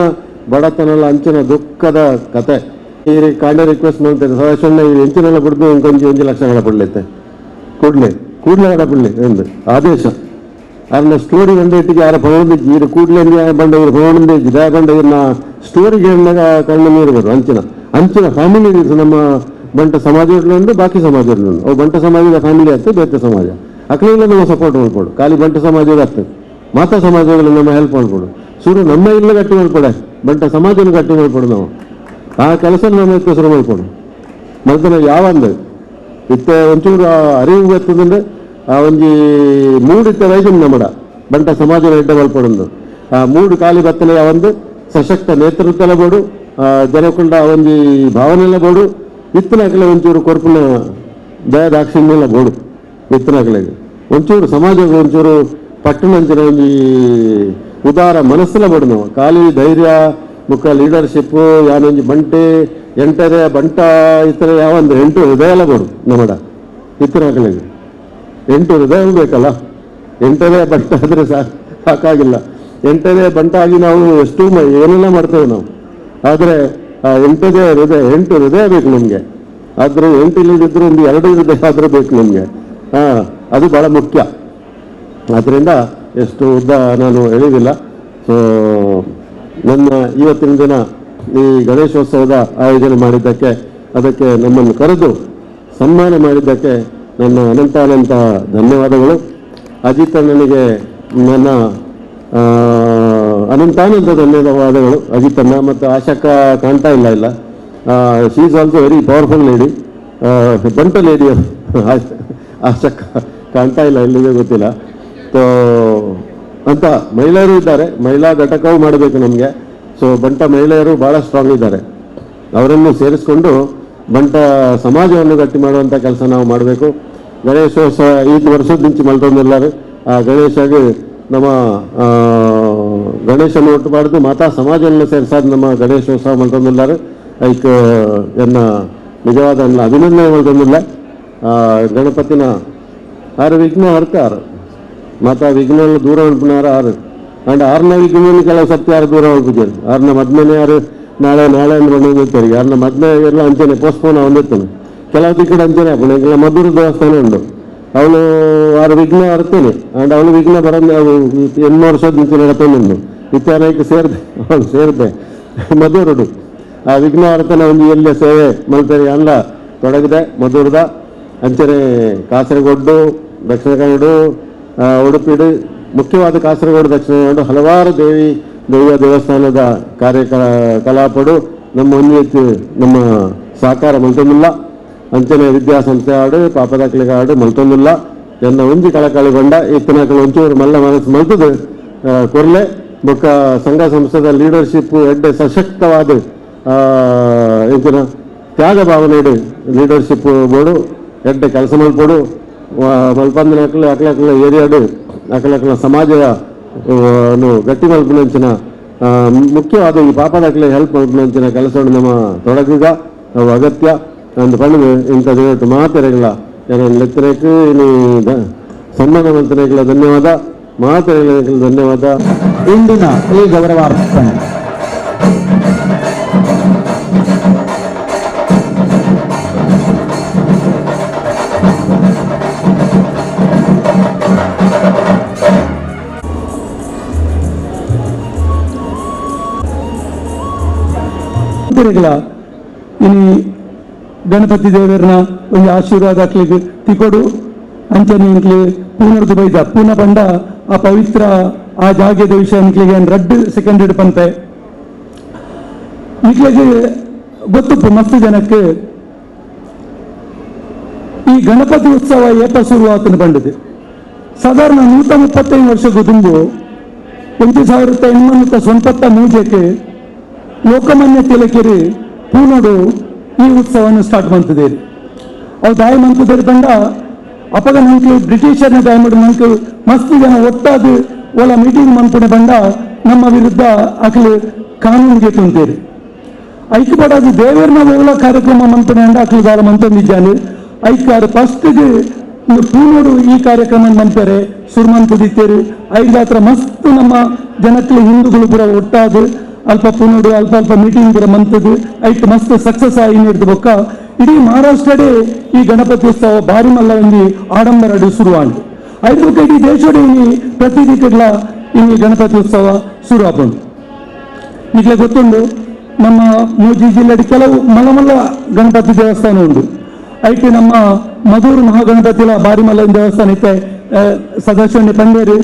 ಬಡತನಲ್ಲ ಅಂಚಿನ ದುಃಖದ ಕತೆ. ಈ ಕಾಂಡ ರಿಕ್ವೆಸ್ಟ್ ಮಾಡ್ತಾರೆ ಸದಾಶಿವಣ್ಣ ಈ ಎಂಚಿನೆಲ್ಲ ಬಿಡ್ದು ಇಂಕೊಂಜಿ ಒಂಜಿ ಲಕ್ಷ ಗಡಪಡ್ಲೈತೆ ಕೂಡಲೇ ಕೂಡಲೇ ಗಡಪಡ್ಲಿ ಎಂದು ಆದೇಶ. ಅನ್ನ ಸ್ಟೋರಿ ಬಂದಿಟ್ಟಿಗೆ ಯಾರ ಪಣೊಂದಿಜ್ಜಿ ಇರು ಕೂಡಲೇ ಬಂಡ ಇರು ಪಣೊಂದಿಜ್ಜಿ ದಯ ಬಂಡ ಇವ್ರನ್ನ ಸ್ಟೋರಿಗೆ ಹೇಳಿದಾಗ ಕಣ್ಣು ನೀರು ಬರು. ಅಂಚಿನ ಅಂಚಿನ ಫ್ಯಾಮಿಲಿ ನಮ್ಮ ಬಂಟ ಸಮಾಜದಲ್ಲೊಂದು, ಬಾಕಿ ಸಮಾಜದಲ್ಲೊಂದು. ಅವು ಬಂಟ ಸಮಾಜದ ಫ್ಯಾಮಿಲಿ ಆಗ್ತದೆ, ಬೇತೆ ಸಮಾಜ ಅಕ್ಲೆಲ್ಲ ನಮ್ಮ ಸಪೋರ್ಟ್ ಮಾಡ್ಕೊಡು. ಖಾಲಿ ಬಂಟ ಸಮಾಜದ ಆಗ್ತದೆ, ಮಾತಾ ಸಮಾಜದಲ್ಲಿ ನಮ್ಮ ಹೆಲ್ಪ್ ಮಾಡ್ಕೊಡು. ಶುರು ನಮ್ಮ ಇಲ್ಲ ಗಟ್ಟಿ ಮಾಡ್ಕೊಡೆ, ಬಂಟ ಸಮಾಜನ ಗಟ್ಟಿ ಮಾಡ್ಕೊಡು. ನಾವು ಆ ಕೆಲಸ ನಮ್ಮ ಶುರು ಮಾಡ್ಕೊಡು. ಮತ್ತೆ ನಾವು ಯಾವಂದು ಇತ್ತೆ ಒಂಚೂರು ಅರಿವು ಬರ್ತದಂದ್ರೆ ಆ ಒಂಜಿ ಮೂಡು ಇತ್ತ ವಯಸ್ಸು ನಮ್ಮಡ ಬಂಟ ಸಮಾಜದ ಎಡ್ಡೆ ಮಲ್ಪಡೊಂದು. ಆ ಮೂಡು ಖಾಲಿ ಬತ್ತಲೆ ಒಂದು ಸಶಕ್ತ ನೇತೃತ್ವಲ ಬೋಡು, ಜನಕೊಂಡ ಒಂಜಿ ಭಾವನೆಲ್ಲ ಬೋಡು, ಇತ್ತನಕಲೆ ಒಂಚೂರು ಕೊರ್ಪುನ ದಯ ದಾಕ್ಷಿಣ್ಯಲ್ಲ ಬೋಡು. ಇತ್ತನಕಲೆಗೆ ಒಂಚೂರು ಸಮಾಜದ ಒಂಚೂರು ಪಟ್ಟಣಂಚಿನ ಒಂಜಿ ಉದಾರ ಮನಸ್ಸೆಲ್ಲ ಬೋಡು. ನಾವು ಖಾಲಿ ಧೈರ್ಯ ಮುಖ ಲೀಡರ್ಶಿಪ್ಪು ಯಾನೊಂಜಿ ಬಂಟೆ ಎಂಟರೆ ಬಂಟ ಇತರ ಯಾವೊಂದು ಎಂಟು ಹೃದಯ ಎಲ್ಲ ಬೋಡು ನಮ್ಮಡ ಇತ್ತನಕಲೆಗೆ. ಎಂಟು ಹೃದಯ ಬೇಕಲ್ಲ, ಎಂಟನೇ ಬಂಟ ಆದರೆ ಸಾಕಾಗಿಲ್ಲ. ಎಂಟನೇ ಬಂಟ ಆಗಿ ನಾವು ಎಷ್ಟು ಏನೆಲ್ಲ ಮಾಡ್ತೇವೆ ನಾವು. ಆದರೆ ಆ ಎಂಟನೇ ಹೃದಯ, ಎಂಟು ಹೃದಯ ಬೇಕು ನಮಗೆ. ಆದರೆ ಎಂಟು ಇಲ್ಲದಿದ್ದರೂ ಒಂದು ಎರಡು ಹೃದಯ ಆದರೂ ಬೇಕು ನಮಗೆ. ಹಾಂ, ಅದು ಭಾಳ ಮುಖ್ಯ. ಆದ್ದರಿಂದ ಎಷ್ಟು ಉದ್ದ ನಾನು ಹೇಳಿದಿಲ್ಲ. ಸೊ ನನ್ನ ಇವತ್ತಿನ ದಿನ ಈ ಗಣೇಶೋತ್ಸವದ ಆಯೋಜನೆ ಮಾಡಿದ್ದಕ್ಕೆ, ಅದಕ್ಕೆ ನಮ್ಮನ್ನು ಕರೆದು ಸನ್ಮಾನ ಮಾಡಿದ್ದಕ್ಕೆ ನನ್ನ ಅನಂತ ಅನಂತ ಧನ್ಯವಾದಗಳು. ಅಜಿತ್ ಅಣ್ಣನಿಗೆ ನನ್ನ ಅನಂತಾನಂತ ಧನ್ಯವಾದಗಳು. ಅಜಿತ್ ಅಣ್ಣ ಮತ್ತು ಆಶಕ್ಕ ಕಾಣ್ತಾ ಇಲ್ಲ ಇಲ್ಲ, she is also very powerful lady, Banta lady ಆಶಕ್ಕ ಕಾಣ್ತಾ ಇಲ್ಲ, ಎಲ್ಲಿಗೆ ಗೊತ್ತಿಲ್ಲ. ಸೊ ಅಂತ ಮಹಿಳೆಯರು ಇದ್ದಾರೆ, ಮಹಿಳಾ ಘಟಕವೂ ಮಾಡಬೇಕು ನಮಗೆ. ಸೊ ಬಂಟ ಮಹಿಳೆಯರು ಭಾಳ ಸ್ಟ್ರಾಂಗ್ ಇದ್ದಾರೆ, ಅವರನ್ನು ಸೇರಿಸಿಕೊಂಡು ಬಂಟ ಸಮಾಜವನ್ನು ಗಟ್ಟಿ ಮಾಡುವಂಥ ಕೆಲಸ ನಾವು ಮಾಡಬೇಕು. ಗಣೇಶೋತ್ಸವ 5 ವರ್ಷದ ಮುಂಚೆ ಮಲ್ತೊಂದಿಲ್ಲಾರು. ಆ ಗಣೇಶಗೆ ನಮ್ಮ ಗಣೇಶನ ಒಟ್ಟು ಮಾಡಿದ್ದು ಮಾತಾ ಸಮಾಜವನ್ನು ಸೇರಿಸಾದ ನಮ್ಮ ಗಣೇಶೋತ್ಸವ ಮಲ್ತೊಂದಿಲ್ಲಾರು. ಐಕ್ ಎನ್ನ ನಿಜವಾದ ಅಭಿನಂದನೆ ಮಲ್ತೊಂದಿಲ್ಲ. ಗಣಪತಿನ ಆರು ವಿಘ್ನ ಹರ್ತಾರು, ಮಾತಾ ವಿಘ್ನ ದೂರ ಮಲ್ಪುನಾರು ಆರು. ಅಂಡ್ ಆರನ ವಿಘ್ನ ಕೆಲವು ಸತ್ಯ ಯಾರು ದೂರ ಮಲ್ಪುಜಾರು. ಆರನ ಮದ್ಮೇನೆ ಯಾರು ನಾಳೆ ನಾಳೆ ಅಂದ್ರೆ ಬಂದಿರ್ತಾರೆ. ಯಾರನ್ನ ಮದ್ಮೆ ಎಲ್ಲ ಅಂಚನೆ ಪೋಸ್ಟ್ಪೋನ್ ಒಂದಿರ್ತಾನೆ. ಕೆಲವು ಕಡೆ ಅಂಚನೆ ಹಾಕೊಂಡು ಮಧುರ ದೇವಸ್ಥಾನ ಉಂಟು, ಅವಳು ಆರು ವಿಘ್ನ ಅರ್ತೇನೆ. ಅಂಡ್ ಅವಳು ವಿಘ್ನ ಬರಂದು ಎಣ್ಣು ವರ್ಷದ ಮುಂಚೆ ನಡತೊಂದು ಇತ್ಯಾರಕ್ಕೆ ಸೇರಿದೆ, ಅವಳು ಸೇರಿದೆ ಮಧುರುಡು. ಆ ವಿಘ್ನ ಅರ್ತನ ಒಂದು ಎಲ್ಲ ಸೇವೆ ಮಲ್ತಾರೆ ಅಲ್ಲ ತೊಡಗಿದೆ ಮಧುರದ ಅಂಚನೆ ಕಾಸರಗೋಡು, ದಕ್ಷಿಣ ಕನ್ನಡ, ಉಡುಪಿಡು, ಮುಖ್ಯವಾದ ಕಾಸರಗೋಡು ದಕ್ಷಿಣ ಕನ್ನಡ ಹಲವಾರು ದೇವಿ ದೈವ ದೇವಸ್ಥಾನದ ಕಾರ್ಯಕಲಾಪಡು ನಮ್ಮ ಒಂಜಿ ನಮ್ಮ ಸಹಕಾರ ಮಲ್ತೊಂದಿಲ್ಲ. ಅಂಚನೆ ವಿದ್ಯಾಸಂಸ್ಥೆ ಆಡು ಪಾಪದಾಕ್ಲಿಗೆ ಆಡು ಮಲ್ತೊಂದಿಲ್ಲ. ಎನ್ನ ಒಂಜಿ ಕಳಕಳಿ ಬಂಡ ಇತ್ತನಕಲು ಒಂಚೂರು ಮಲ್ಲ ಮನಸ್ಸು ಮಲ್ತದು ಕೊರ್ಲೆ ಬೊಕ್ಕ ಸಂಘ ಸಂಸ್ಥೆದ ಲೀಡರ್ಶಿಪ್ ಎಡ್ಡೆ ಸಶಕ್ತವಾದ ಇಂಚಿನ ತ್ಯಾಗ ಭಾವನೆ ಲೀಡರ್ಶಿಪ್ ಬೋಡು ಎಡ್ಡೆ ಕೆಲಸ ಮಲ್ಪೊಡು. ಮಲ್ಪಂದಿನಕ್ಲು ಅಕ್ಲಕ್ಲ ಏರಿಯಾಡು ಅಕ್ಲಕ್ಲ ಸಮಾಜದ ಗಟ್ಟಿ ಮಲ್ಪುನಂಚಿನ ಮುಖ್ಯವಾದ ಈ ಪಾಪದಾಗಲೇ ಹೆಲ್ಪ್ ಮಾಡ್ಕೊಂಚಿನ ಕೆಲಸವನ್ನು ನಮ್ಮ ತೊಡಗುಗ ಅವು ಅಗತ್ಯ ಒಂದು ಪಣ್ಣು ಇಂಥ ದಿನ ಮಾತೆರೆಗಳ ಲೆಕ್ಕರೇಕು ಇನ್ನು ಸನ್ಮಾನ ಮಂತ್ರಿಗಳ ಧನ್ಯವಾದ, ಮಾತೆರೆಗಳ ಧನ್ಯವಾದ. ಇಂದಿನ ಈ ಗೌರವಾರ್ಪಣೆ ಇನಿ ಗಣಪತಿ ದೇವರನ್ನ ಒಂದು ಆಶೀರ್ವಾದ ಹಾಕ್ಲಿಕ್ಕೆ ತಿಕೊಡು ಅಂಚನೆ ಇಂಕ್ಲಿ ಪೂನರ್ದು ಬೈದ ಪೂನ ಬಂಡ ಆ ಪವಿತ್ರ ಆ ಜಾಗ್ಯದ ವಿಷಯ ಇಂಕ್ಲಿಗೆ ರಡ್ಡು ಸೆಕೆಂಡ್ ಪಂತೆ ಇಂಕ್ಲಿಗೆ ಗೊತ್ತುಪ್ಪು ಮಸ್ತ್ ಜನಕ್ಕೆ ಈ ಗಣಪತಿ ಉತ್ಸವ ಏಪ ಶುರುವಾತನ ಬಂಡಿದೆ. ಸಾಧಾರಣ 135 ವರ್ಷಕ್ಕೂ ತುಂಬು 1893 ಲೋಕಮಾನ್ಯ ತಿಲಕಿರಿ ಪೂನಡು ಈ ಉತ್ಸವವನ್ನು ಸ್ಟಾರ್ಟ್ ಮಾಡ್ತಿದ್ದೀರಿ. ಅವು ದಾಯ ಮಂತಿದ್ದೀರಿ ಬಂಡ ಅಪಗ ನಂಗೆ ಬ್ರಿಟಿಷರ್ನ ದಾಯ ಮಾಡಿ ನಂಗೆ ಮಸ್ತ್ ಜನ ಒಟ್ಟಾದ ಒಳ ಮೀಟಿಂಗ್ ಮಂತನೆ ಬಂಡ ನಮ್ಮ ವಿರುದ್ಧ ಅಖಲು ಕಾನೂನಿಗೆ ತುಂತೀರಿ. ಐಕ್ಯಪಡಾದ ದೇವರನ್ನ ಓಲ ಕಾರ್ಯಕ್ರಮ ಮಂತನೆ ಅಂಡ ಅಖಲು ದಾರ ಮಂತಂದಿದ್ದಾನೆ. ಐಕ್ಯಾರು ಫಸ್ಟ್ಗೆ ಪೂನೋಡು ಈ ಕಾರ್ಯಕ್ರಮ ಮಂತಾರೆ ಸುರ್ಮಂತದಿತ್ತೇರಿ. ಐದಾತ್ರ ಮಸ್ತ್ ನಮ್ಮ ಜನಕ್ಕೆ ಹಿಂದೂಗಳು ಪೂರ ಒಟ್ಟಾದ ಅಲ್ಪ ಪೂನೋಡು ಅಲ್ಪ ಅಲ್ಪ ಮೀಟಿಂಗ್ ಪೂರ ಮಂತದ್ದು ಐಟ್ ಮಸ್ತ್ ಸಕ್ಸಸ್ ಆಗಿ ನೀಡಿದ ಬೊಕ್ಕ ಇಡೀ ಮಹಾರಾಷ್ಟ್ರಡೇ ಈ ಗಣಪತಿ ಉತ್ಸವ ಭಾರಿ ಮಲ್ಲ ಒಂದು ಆಡಂಬರಡು ಶುರುವಾಂಡು. ಐದು ಇಡೀ ದೇಶೋಡೆ ಈ ಪ್ರತಿ ದಿಕ್ಕಡ್ಲ ಈ ಗಣಪತಿ ಉತ್ಸವ ಶುರು ಆಪುಂಡು. ಈಗಲೇ ಗೊತ್ತುಂಡು ನಮ್ಮ ಮೂಜಿ ಜಿಲ್ಲೆ ಕೆಲವು ಮಲ್ಲ ಮಲ್ಲ ಗಣಪತಿ ದೇವಸ್ಥಾನ ಉಂಡು. ಐಟ್ ನಮ್ಮ ಮಧೂರು ಮಹಾಗಣಪತಿಲ ಭಾರಿ ಮಲ್ಲ ದೇವಸ್ಥಾನ ಇತ್ತೆ ಸದಾಶಿವಣ್ಣ ಪಂಡೇರು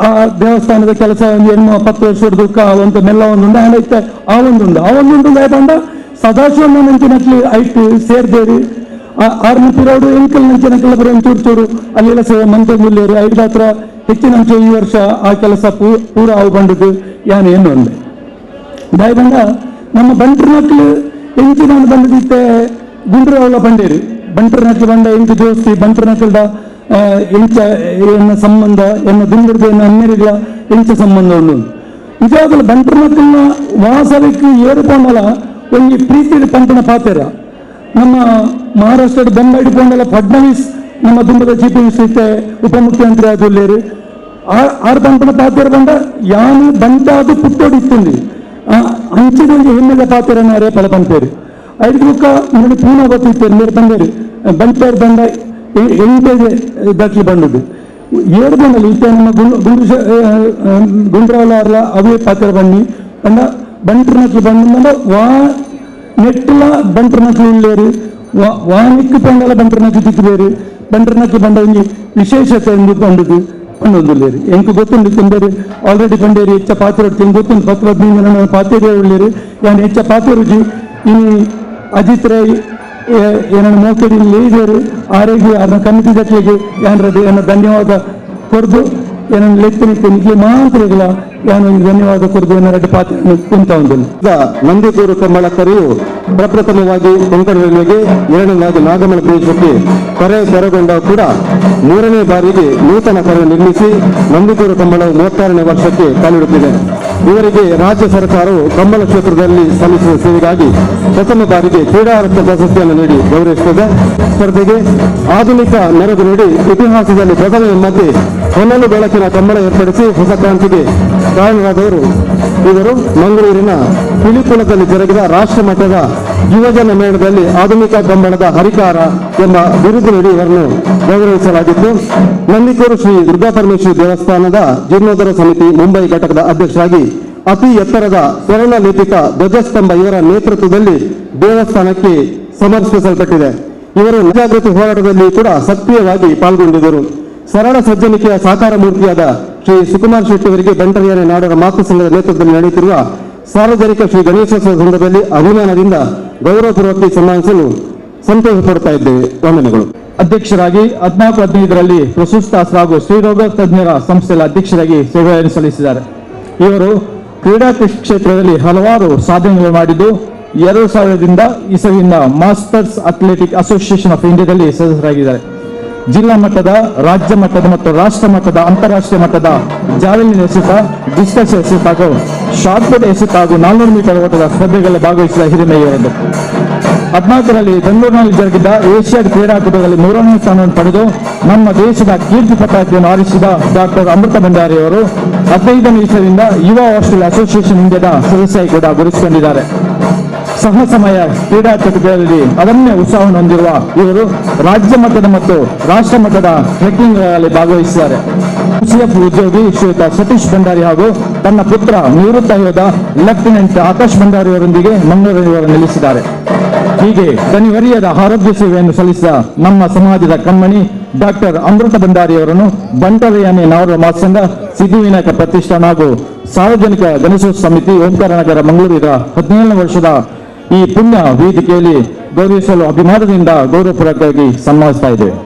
ಆ ದೇವಸ್ಥಾನದ ಕೆಲಸ ಒಂದು 8-10 ವರ್ಷದ ದುಃಖ ಒಂದು ಮೆಲ್ಲ ಒಂದುಂಡು ಆ್ಯಂಡ್ ಐತೆ ಆ ಒಂದುಂಡು ಆ ಒಂದುಂಡು ಬಂಡ ಸದಾಶಿವಣ್ಣ ನಂಚಿನಕ್ಲಿ ಐಟ್ ಸೇರ್ದೇರಿ ಆರ್ಮಿ ಪಿರೋಡು ಎಂಕಲ್ ನಂಚಿನಕ್ಲ ಬರೋ ಚೂರು ಚೂರು ಅಲ್ಲೆಲ್ಲ ಸೇವೆ ಮಂತಂದುಲ್ಲೇರು ಐದು ಹತ್ರ ಹೆಚ್ಚಿನಂಚೆ ಈ ವರ್ಷ ಆ ಕೆಲಸ ಪೂರ ಅವು ಬಂದದ್ದು ಯಾನು ಏನು ಅಂದೆ ದಾಯ ಬಂಡ ನಮ್ಮ ಬಂಟ್ರನಕ್ಲು ಎಂಚಿನ ಬಂದದಿತ್ತೆ ಗುಂಡ್ರವಳ ಬಂಡೇರಿ ಬಂಟ್ರನಕ್ಲು ಬಂಡ ಎಂಟು ದೋಸ್ತಿ ಬಂಟ್ರನಕ್ಲ್ದ ಎಂಚ ಎನ್ನ ಸಂಬಂಧ ಎನ್ನ ದುಂಗುರ್ದ ಎನ್ನ ಅಮ್ಮೆರಿಗಳ ಎಂಚ ಸಂಬಂಧ ಉಂಡು. ನಿಜವಾಗಲೂ ಬಂಟ್ರನಕ್ಲನ್ನ ವಾಸವಿಕ್ ಏರುಪೋಂಡಲ ಒಂಜಿ ಪ್ರೀತಿ ಪಂಪನ ಪಾತೆರ ನಮ್ಮ ಮಹಾರಾಷ್ಟ್ರದ ಬೊಂಬೈ ಪೋಂಡಲ ಫಡ್ನವೀಸ್ ನಮ್ಮ ದುಂಬದ ಚೀಫ್ ಮಿನಿಸ್ಟರ್ ಇತ್ತೆ ಉಪಮುಖ್ಯಮಂತ್ರಿ ಆದುಲ್ಲೇರು ಆರು ಪಂಪನ ಪಾತೆರ ಬಂಡ ಯಾನು ಬಂಟಾದು ಪುಟ್ಟೋಡಿತ್ತುಂದು ಅಂಚಿನ ಒಂಜಿ ಹೆಮ್ಮೆದ ಪಾತೆರನಾರೇ ಪಲ ಪಂಪೇರು. ಐದು ಬುಕ್ಕ ನೋಡಿ ಪೂನ ಗೊತ್ತಿತ್ತೇರು ಮೇರು ಬಂದೇರು ಬಂಟೇರು ಬಂಡ ಎಂಟೇ ದಾಖಲೆ ಬಂದದ್ದು ಏರು ಬಂಡಲ್ಲಿ ಇತ್ತೆ ನಮ್ಮ ಗುಂಡು ಗುಂಡ್ರವಲಾರ್ಲ ಅವೇ ಪಾತ್ರ ಬನ್ನಿ ಬಂಡ ಬಂಟ್ರನಕ್ಲು ಬಂದ ವಾ ನೆಟ್ಟಲ ಬಂಟ್ರನಕ್ಲು ಇಲ್ಲೇರು ವಾನಿಕ್ಕು ಪಂಡಲ ಬಂಟ್ರನಕ್ಲು ತಿಕ್ಕಬೇರು ಬಂಟ್ರನಕ್ಲು ಬಂಡ ಒಂಜಿ ವಿಶೇಷತೆ ಎಂದು ಬಂದದ್ದು ಪಂಡೊಂದುಲ್ಲೇರು. ಎಂಕು ಗೊತ್ತುಂಡು ತಿಂದೇರು ಆಲ್ರೆಡಿ ಬಂಡೇರಿ ಹೆಚ್ಚ ಪಾತ್ರ ಗೊತ್ತುಂಡು 10 15 ಜನ ಪಾತ್ರೆ ಉಳ್ಳೇರು ಯಾನ್ ಹೆಚ್ಚ ಪಾತ್ರ ರುಚಿ ಇನಿ ಅಜಿತ್ ರೈ ಏನನ್ನು ಮೋಕಡಿ ಲೀಡರು ಆರೋಗ್ಯ ಅದನ್ನ ಕಮಿಟಿ ದಟ್ಲಿಗೆ ಏನ್ರದ್ದು ಏನೋ ಧನ್ಯವಾದ ಕೊಡ್ದು ಏನನ್ನು ಲೆಕ್ಕನಿತ್ತು ನಿಮಗೆ ಮಾತ್ರ ಏನು ಧನ್ಯವಾದ ಕೊಡ್ದು ಏನಾರ ಪಾತ್ರ ಕುಂತ ಒಂದು. ನಂದಿಕೂರು ಕಂಬಳ ಕರೆಯು ಪ್ರಪ್ರಥಮವಾಗಿ ಕೊಂಕಣ ರೈಲ್ವೆಗೆ, ಎರಡನೇದಾಗಿ ನಾಗಮಲ ಪ್ರದೇಶಕ್ಕೆ ಕರೆ ತೆರಗೊಂಡ ಕೂಡ ಮೂರನೇ ಬಾರಿಗೆ ನೂತನ ಕರೆ ನಿರ್ಮಿಸಿ ನಂದಿಕೂರು ಕಂಬಳವು 36ನೇ ವರ್ಷಕ್ಕೆ ಕಾಲಿಡುತ್ತಿದೆ. ಇವರಿಗೆ ರಾಜ್ಯ ಸರ್ಕಾರವು ಕಂಬಳ ಕ್ಷೇತ್ರದಲ್ಲಿ ಸಲ್ಲಿಸಿದ ಸೇವೆಗಾಗಿ ಪ್ರಥಮ ಬಾರಿಗೆ ಕ್ರೀಡಾರತ್ನ ಪ್ರಶಸ್ತಿಯನ್ನು ನೀಡಿ ಗೌರವಿಸುತ್ತದೆ. ಸ್ಪರ್ಧೆಗೆ ಆಧುನಿಕ ಮೆರುಗು ನೀಡಿ ಇತಿಹಾಸದಲ್ಲಿ ಪ್ರಥಮ ಎಂಬಂತೆ ಹೊನಲು ಬೆಳಕಿನ ಕಂಬಳ ಏರ್ಪಡಿಸಿ ಹೊಸ ಕ್ರಾಂತಿಗೆ ಕಾರಣರಾದವರು ಇವರು. ಮಂಗಳೂರಿನ ಪಿಲಿಕುಳದಲ್ಲಿ ಜರುಗಿದ ರಾಷ್ಟ್ರಮಟ್ಟದ ಯುವಜನ ಮೇಳದಲ್ಲಿ ಆಧುನಿಕ ಕಂಬಳದ ಹರಿಕಾರ ಎಂಬ ಬಿರುದು ನೀಡಿ ಇವರನ್ನು ಗೌರವಿಸಲಾಗಿತ್ತು. ನಂದಿಕೂರು ಶ್ರೀ ದುರ್ಗಾಪರಮೇಶ್ವರಿ ದೇವಸ್ಥಾನದ ಜೀರ್ಣೋದ್ಧಾರ ಸಮಿತಿ ಮುಂಬೈ ಘಟಕದ ಅಧ್ಯಕ್ಷರಾಗಿ ಅತಿ ಎತ್ತರದ ಸ್ವರ್ಣ ಲಿಪಿತ ಧ್ವಜಸ್ತಂಭ ಇವರ ನೇತೃತ್ವದಲ್ಲಿ ದೇವಸ್ಥಾನಕ್ಕೆ ಸಮರ್ಪಿಸಲ್ಪಟ್ಟಿದೆ. ಇವರು ಜಾಗೃತಿ ಹೋರಾಟದಲ್ಲಿ ಕೂಡ ಸಕ್ರಿಯವಾಗಿ ಪಾಲ್ಗೊಂಡಿದ್ದರು. ಸರಳ ಸಜ್ಜನಿಕೆಯ ಸಾಕಾರ ಮೂರ್ತಿಯಾದ ಶ್ರೀ ಸುಕುಮಾರ್ ಶೆಟ್ಟಿ ಅವರಿಗೆ ಬಂಟರಿಯಾನೆ ನಾಡರ ಮಾತೃ ಸಂಘದ ನೇತೃತ್ವದಲ್ಲಿ ನಡೆಯುತ್ತಿರುವ ಸಾರ್ವಜನಿಕ ಶ್ರೀ ಗಣೇಶೋತ್ಸವ ಸಂದರ್ಭದಲ್ಲಿ ಅಭಿಮಾನದಿಂದ ಗೌರವಪೂರ್ವಕ ಸನ್ಮಾನಿಸಲು ಸಂತೋಷ ಪಡ್ತಾ ಇದ್ದೇವೆ. ವಂದನೆಗಳು. ಅಧ್ಯಕ್ಷರಾಗಿ 14-15ರಲ್ಲಿ ಪ್ರಸೂತ ಹಾಗೂ ಸ್ತ್ರೀರೋಗ ತಜ್ಞರ ಸಂಸ್ಥೆಯ ಅಧ್ಯಕ್ಷರಾಗಿ ಸೇವೆಯನ್ನು ಸಲ್ಲಿಸಿದ್ದಾರೆ. ಇವರು ಕ್ರೀಡಾ ಕ್ಷೇತ್ರದಲ್ಲಿ ಹಲವಾರು ಸಾಧನೆಗಳು ಮಾಡಿದ್ದು 2000ರಿಂದ ಇಸವಿಯಿಂದ masters athletic association of ಇಂಡಿಯಾದಲ್ಲಿ ಸದಸ್ಯರಾಗಿದ್ದಾರೆ. ಜಿಲ್ಲಾ ಮಟ್ಟದ, ರಾಜ್ಯ ಮಟ್ಟದ ಮತ್ತು ರಾಷ್ಟ್ರ ಮಟ್ಟದ, ಅಂತಾರಾಷ್ಟ್ರೀಯ ಮಟ್ಟದ ಜಾವೆಲಿನ್ ಎಸೆತ, ಡಿಸ್ಕಸ್ ಎಸೆತ ಹಾಗೂ ಶಾರ್ಟ್ಪುಟ್ ಎಸೆತ ಹಾಗೂ 400 ಮೀಟರ್ ಓಟದ ಸ್ಪರ್ಧೆಗಳಲ್ಲಿ ಭಾಗವಹಿಸಿದ ಹಿರಿಮೆ ಇವರದ್ದು. 14ರಲ್ಲಿ ಬೆಂಗಳೂರಿನಲ್ಲಿ ಜರುಗಿದ ಏಷ್ಯಾಡ್ ಕ್ರೀಡಾಕೂಟದಲ್ಲಿ 3ನೇ ಸ್ಥಾನವನ್ನು ಪಡೆದು ನಮ್ಮ ದೇಶದ ಕೀರ್ತಿ ಪತಾಕೆಯನ್ನು ಆರಿಸಿದ ಡಾಕ್ಟರ್ ಅಮೃತ ಭಂಡಾರಿ ಅವರು 15ನೇ ಇಸವಿಯಿಂದ ಯುವ ಹಾಸ್ಟೆಲ್ ಅಸೋಸಿಯೇಷನ್ ಇಂಡಿಯಾದ ಸದಸ್ಯ ಕೂಡ ಗುರುತಿಸಿಕೊಂಡಿದ್ದಾರೆ. ಸಹ ಸಮಯ ಕ್ರೀಡಾ ಚಟುವಟಿಕೆಗಳಲ್ಲಿ ಅದನ್ನೇ ಉತ್ಸಾಹವನ್ನು ಹೊಂದಿರುವ ಇವರು ರಾಜ್ಯ ಮಟ್ಟದ ಮತ್ತು ರಾಷ್ಟ್ರ ಮಟ್ಟದ ಟ್ರೆಕ್ಕಿಂಗ್ಗಳಲ್ಲಿ ಭಾಗವಹಿಸಿದ್ದಾರೆ. ಸಿಎಫ್ ಉದ್ಯೋಗಿ ಶ್ರೀಯುತ ಸತೀಶ್ ಭಂಡಾರಿ ಹಾಗೂ ತನ್ನ ಪುತ್ರ ನಿವೃತ್ತ ಯೋಧ ಲೆಫ್ಟಿನೆಂಟ್ ಆಕಾಶ್ ಭಂಡಾರಿ ಅವರೊಂದಿಗೆ ಮಂಗಳೂರಿನಲ್ಲಿ ಇವರು ನಿಲ್ಲಿಸಿದ್ದಾರೆ. ಹೀಗೆ ದನಿವರಿಯದ ಆರೋಗ್ಯ ಸೇವೆಯನ್ನು ಸಲ್ಲಿಸಿದ ನಮ್ಮ ಸಮಾಜದ ಕಣ್ಮಣಿ ಡಾಕ್ಟರ್ ಅಮೃತ ಭಂಡಾರಿ ಅವರನ್ನು ಬಂಟರಯಾನೆ ನಾವರ ಮಹಾಸಂಘ, ಸಿದ್ಧಿವಿನಾಯಕ ಪ್ರತಿಷ್ಠಾನ ಹಾಗೂ ಸಾರ್ವಜನಿಕ ಗಣೇಶೋತ್ಸವ ಸಮಿತಿ, ಓಂಕಾರ ನಗರ, ಮಂಗಳೂರಿನ 17ನೇ ವರ್ಷದ ಈ ಪುಣ್ಯ ವೇದಿಕೆಯಲ್ಲಿ ಗೌರವಿಸಲು ಅಭಿಮಾನದಿಂದ ಗೌರವಪೂರ್ವಕವಾಗಿ ಸನ್ಮಾನಿಸ್ತಾ ಇದ್ದೇವೆ.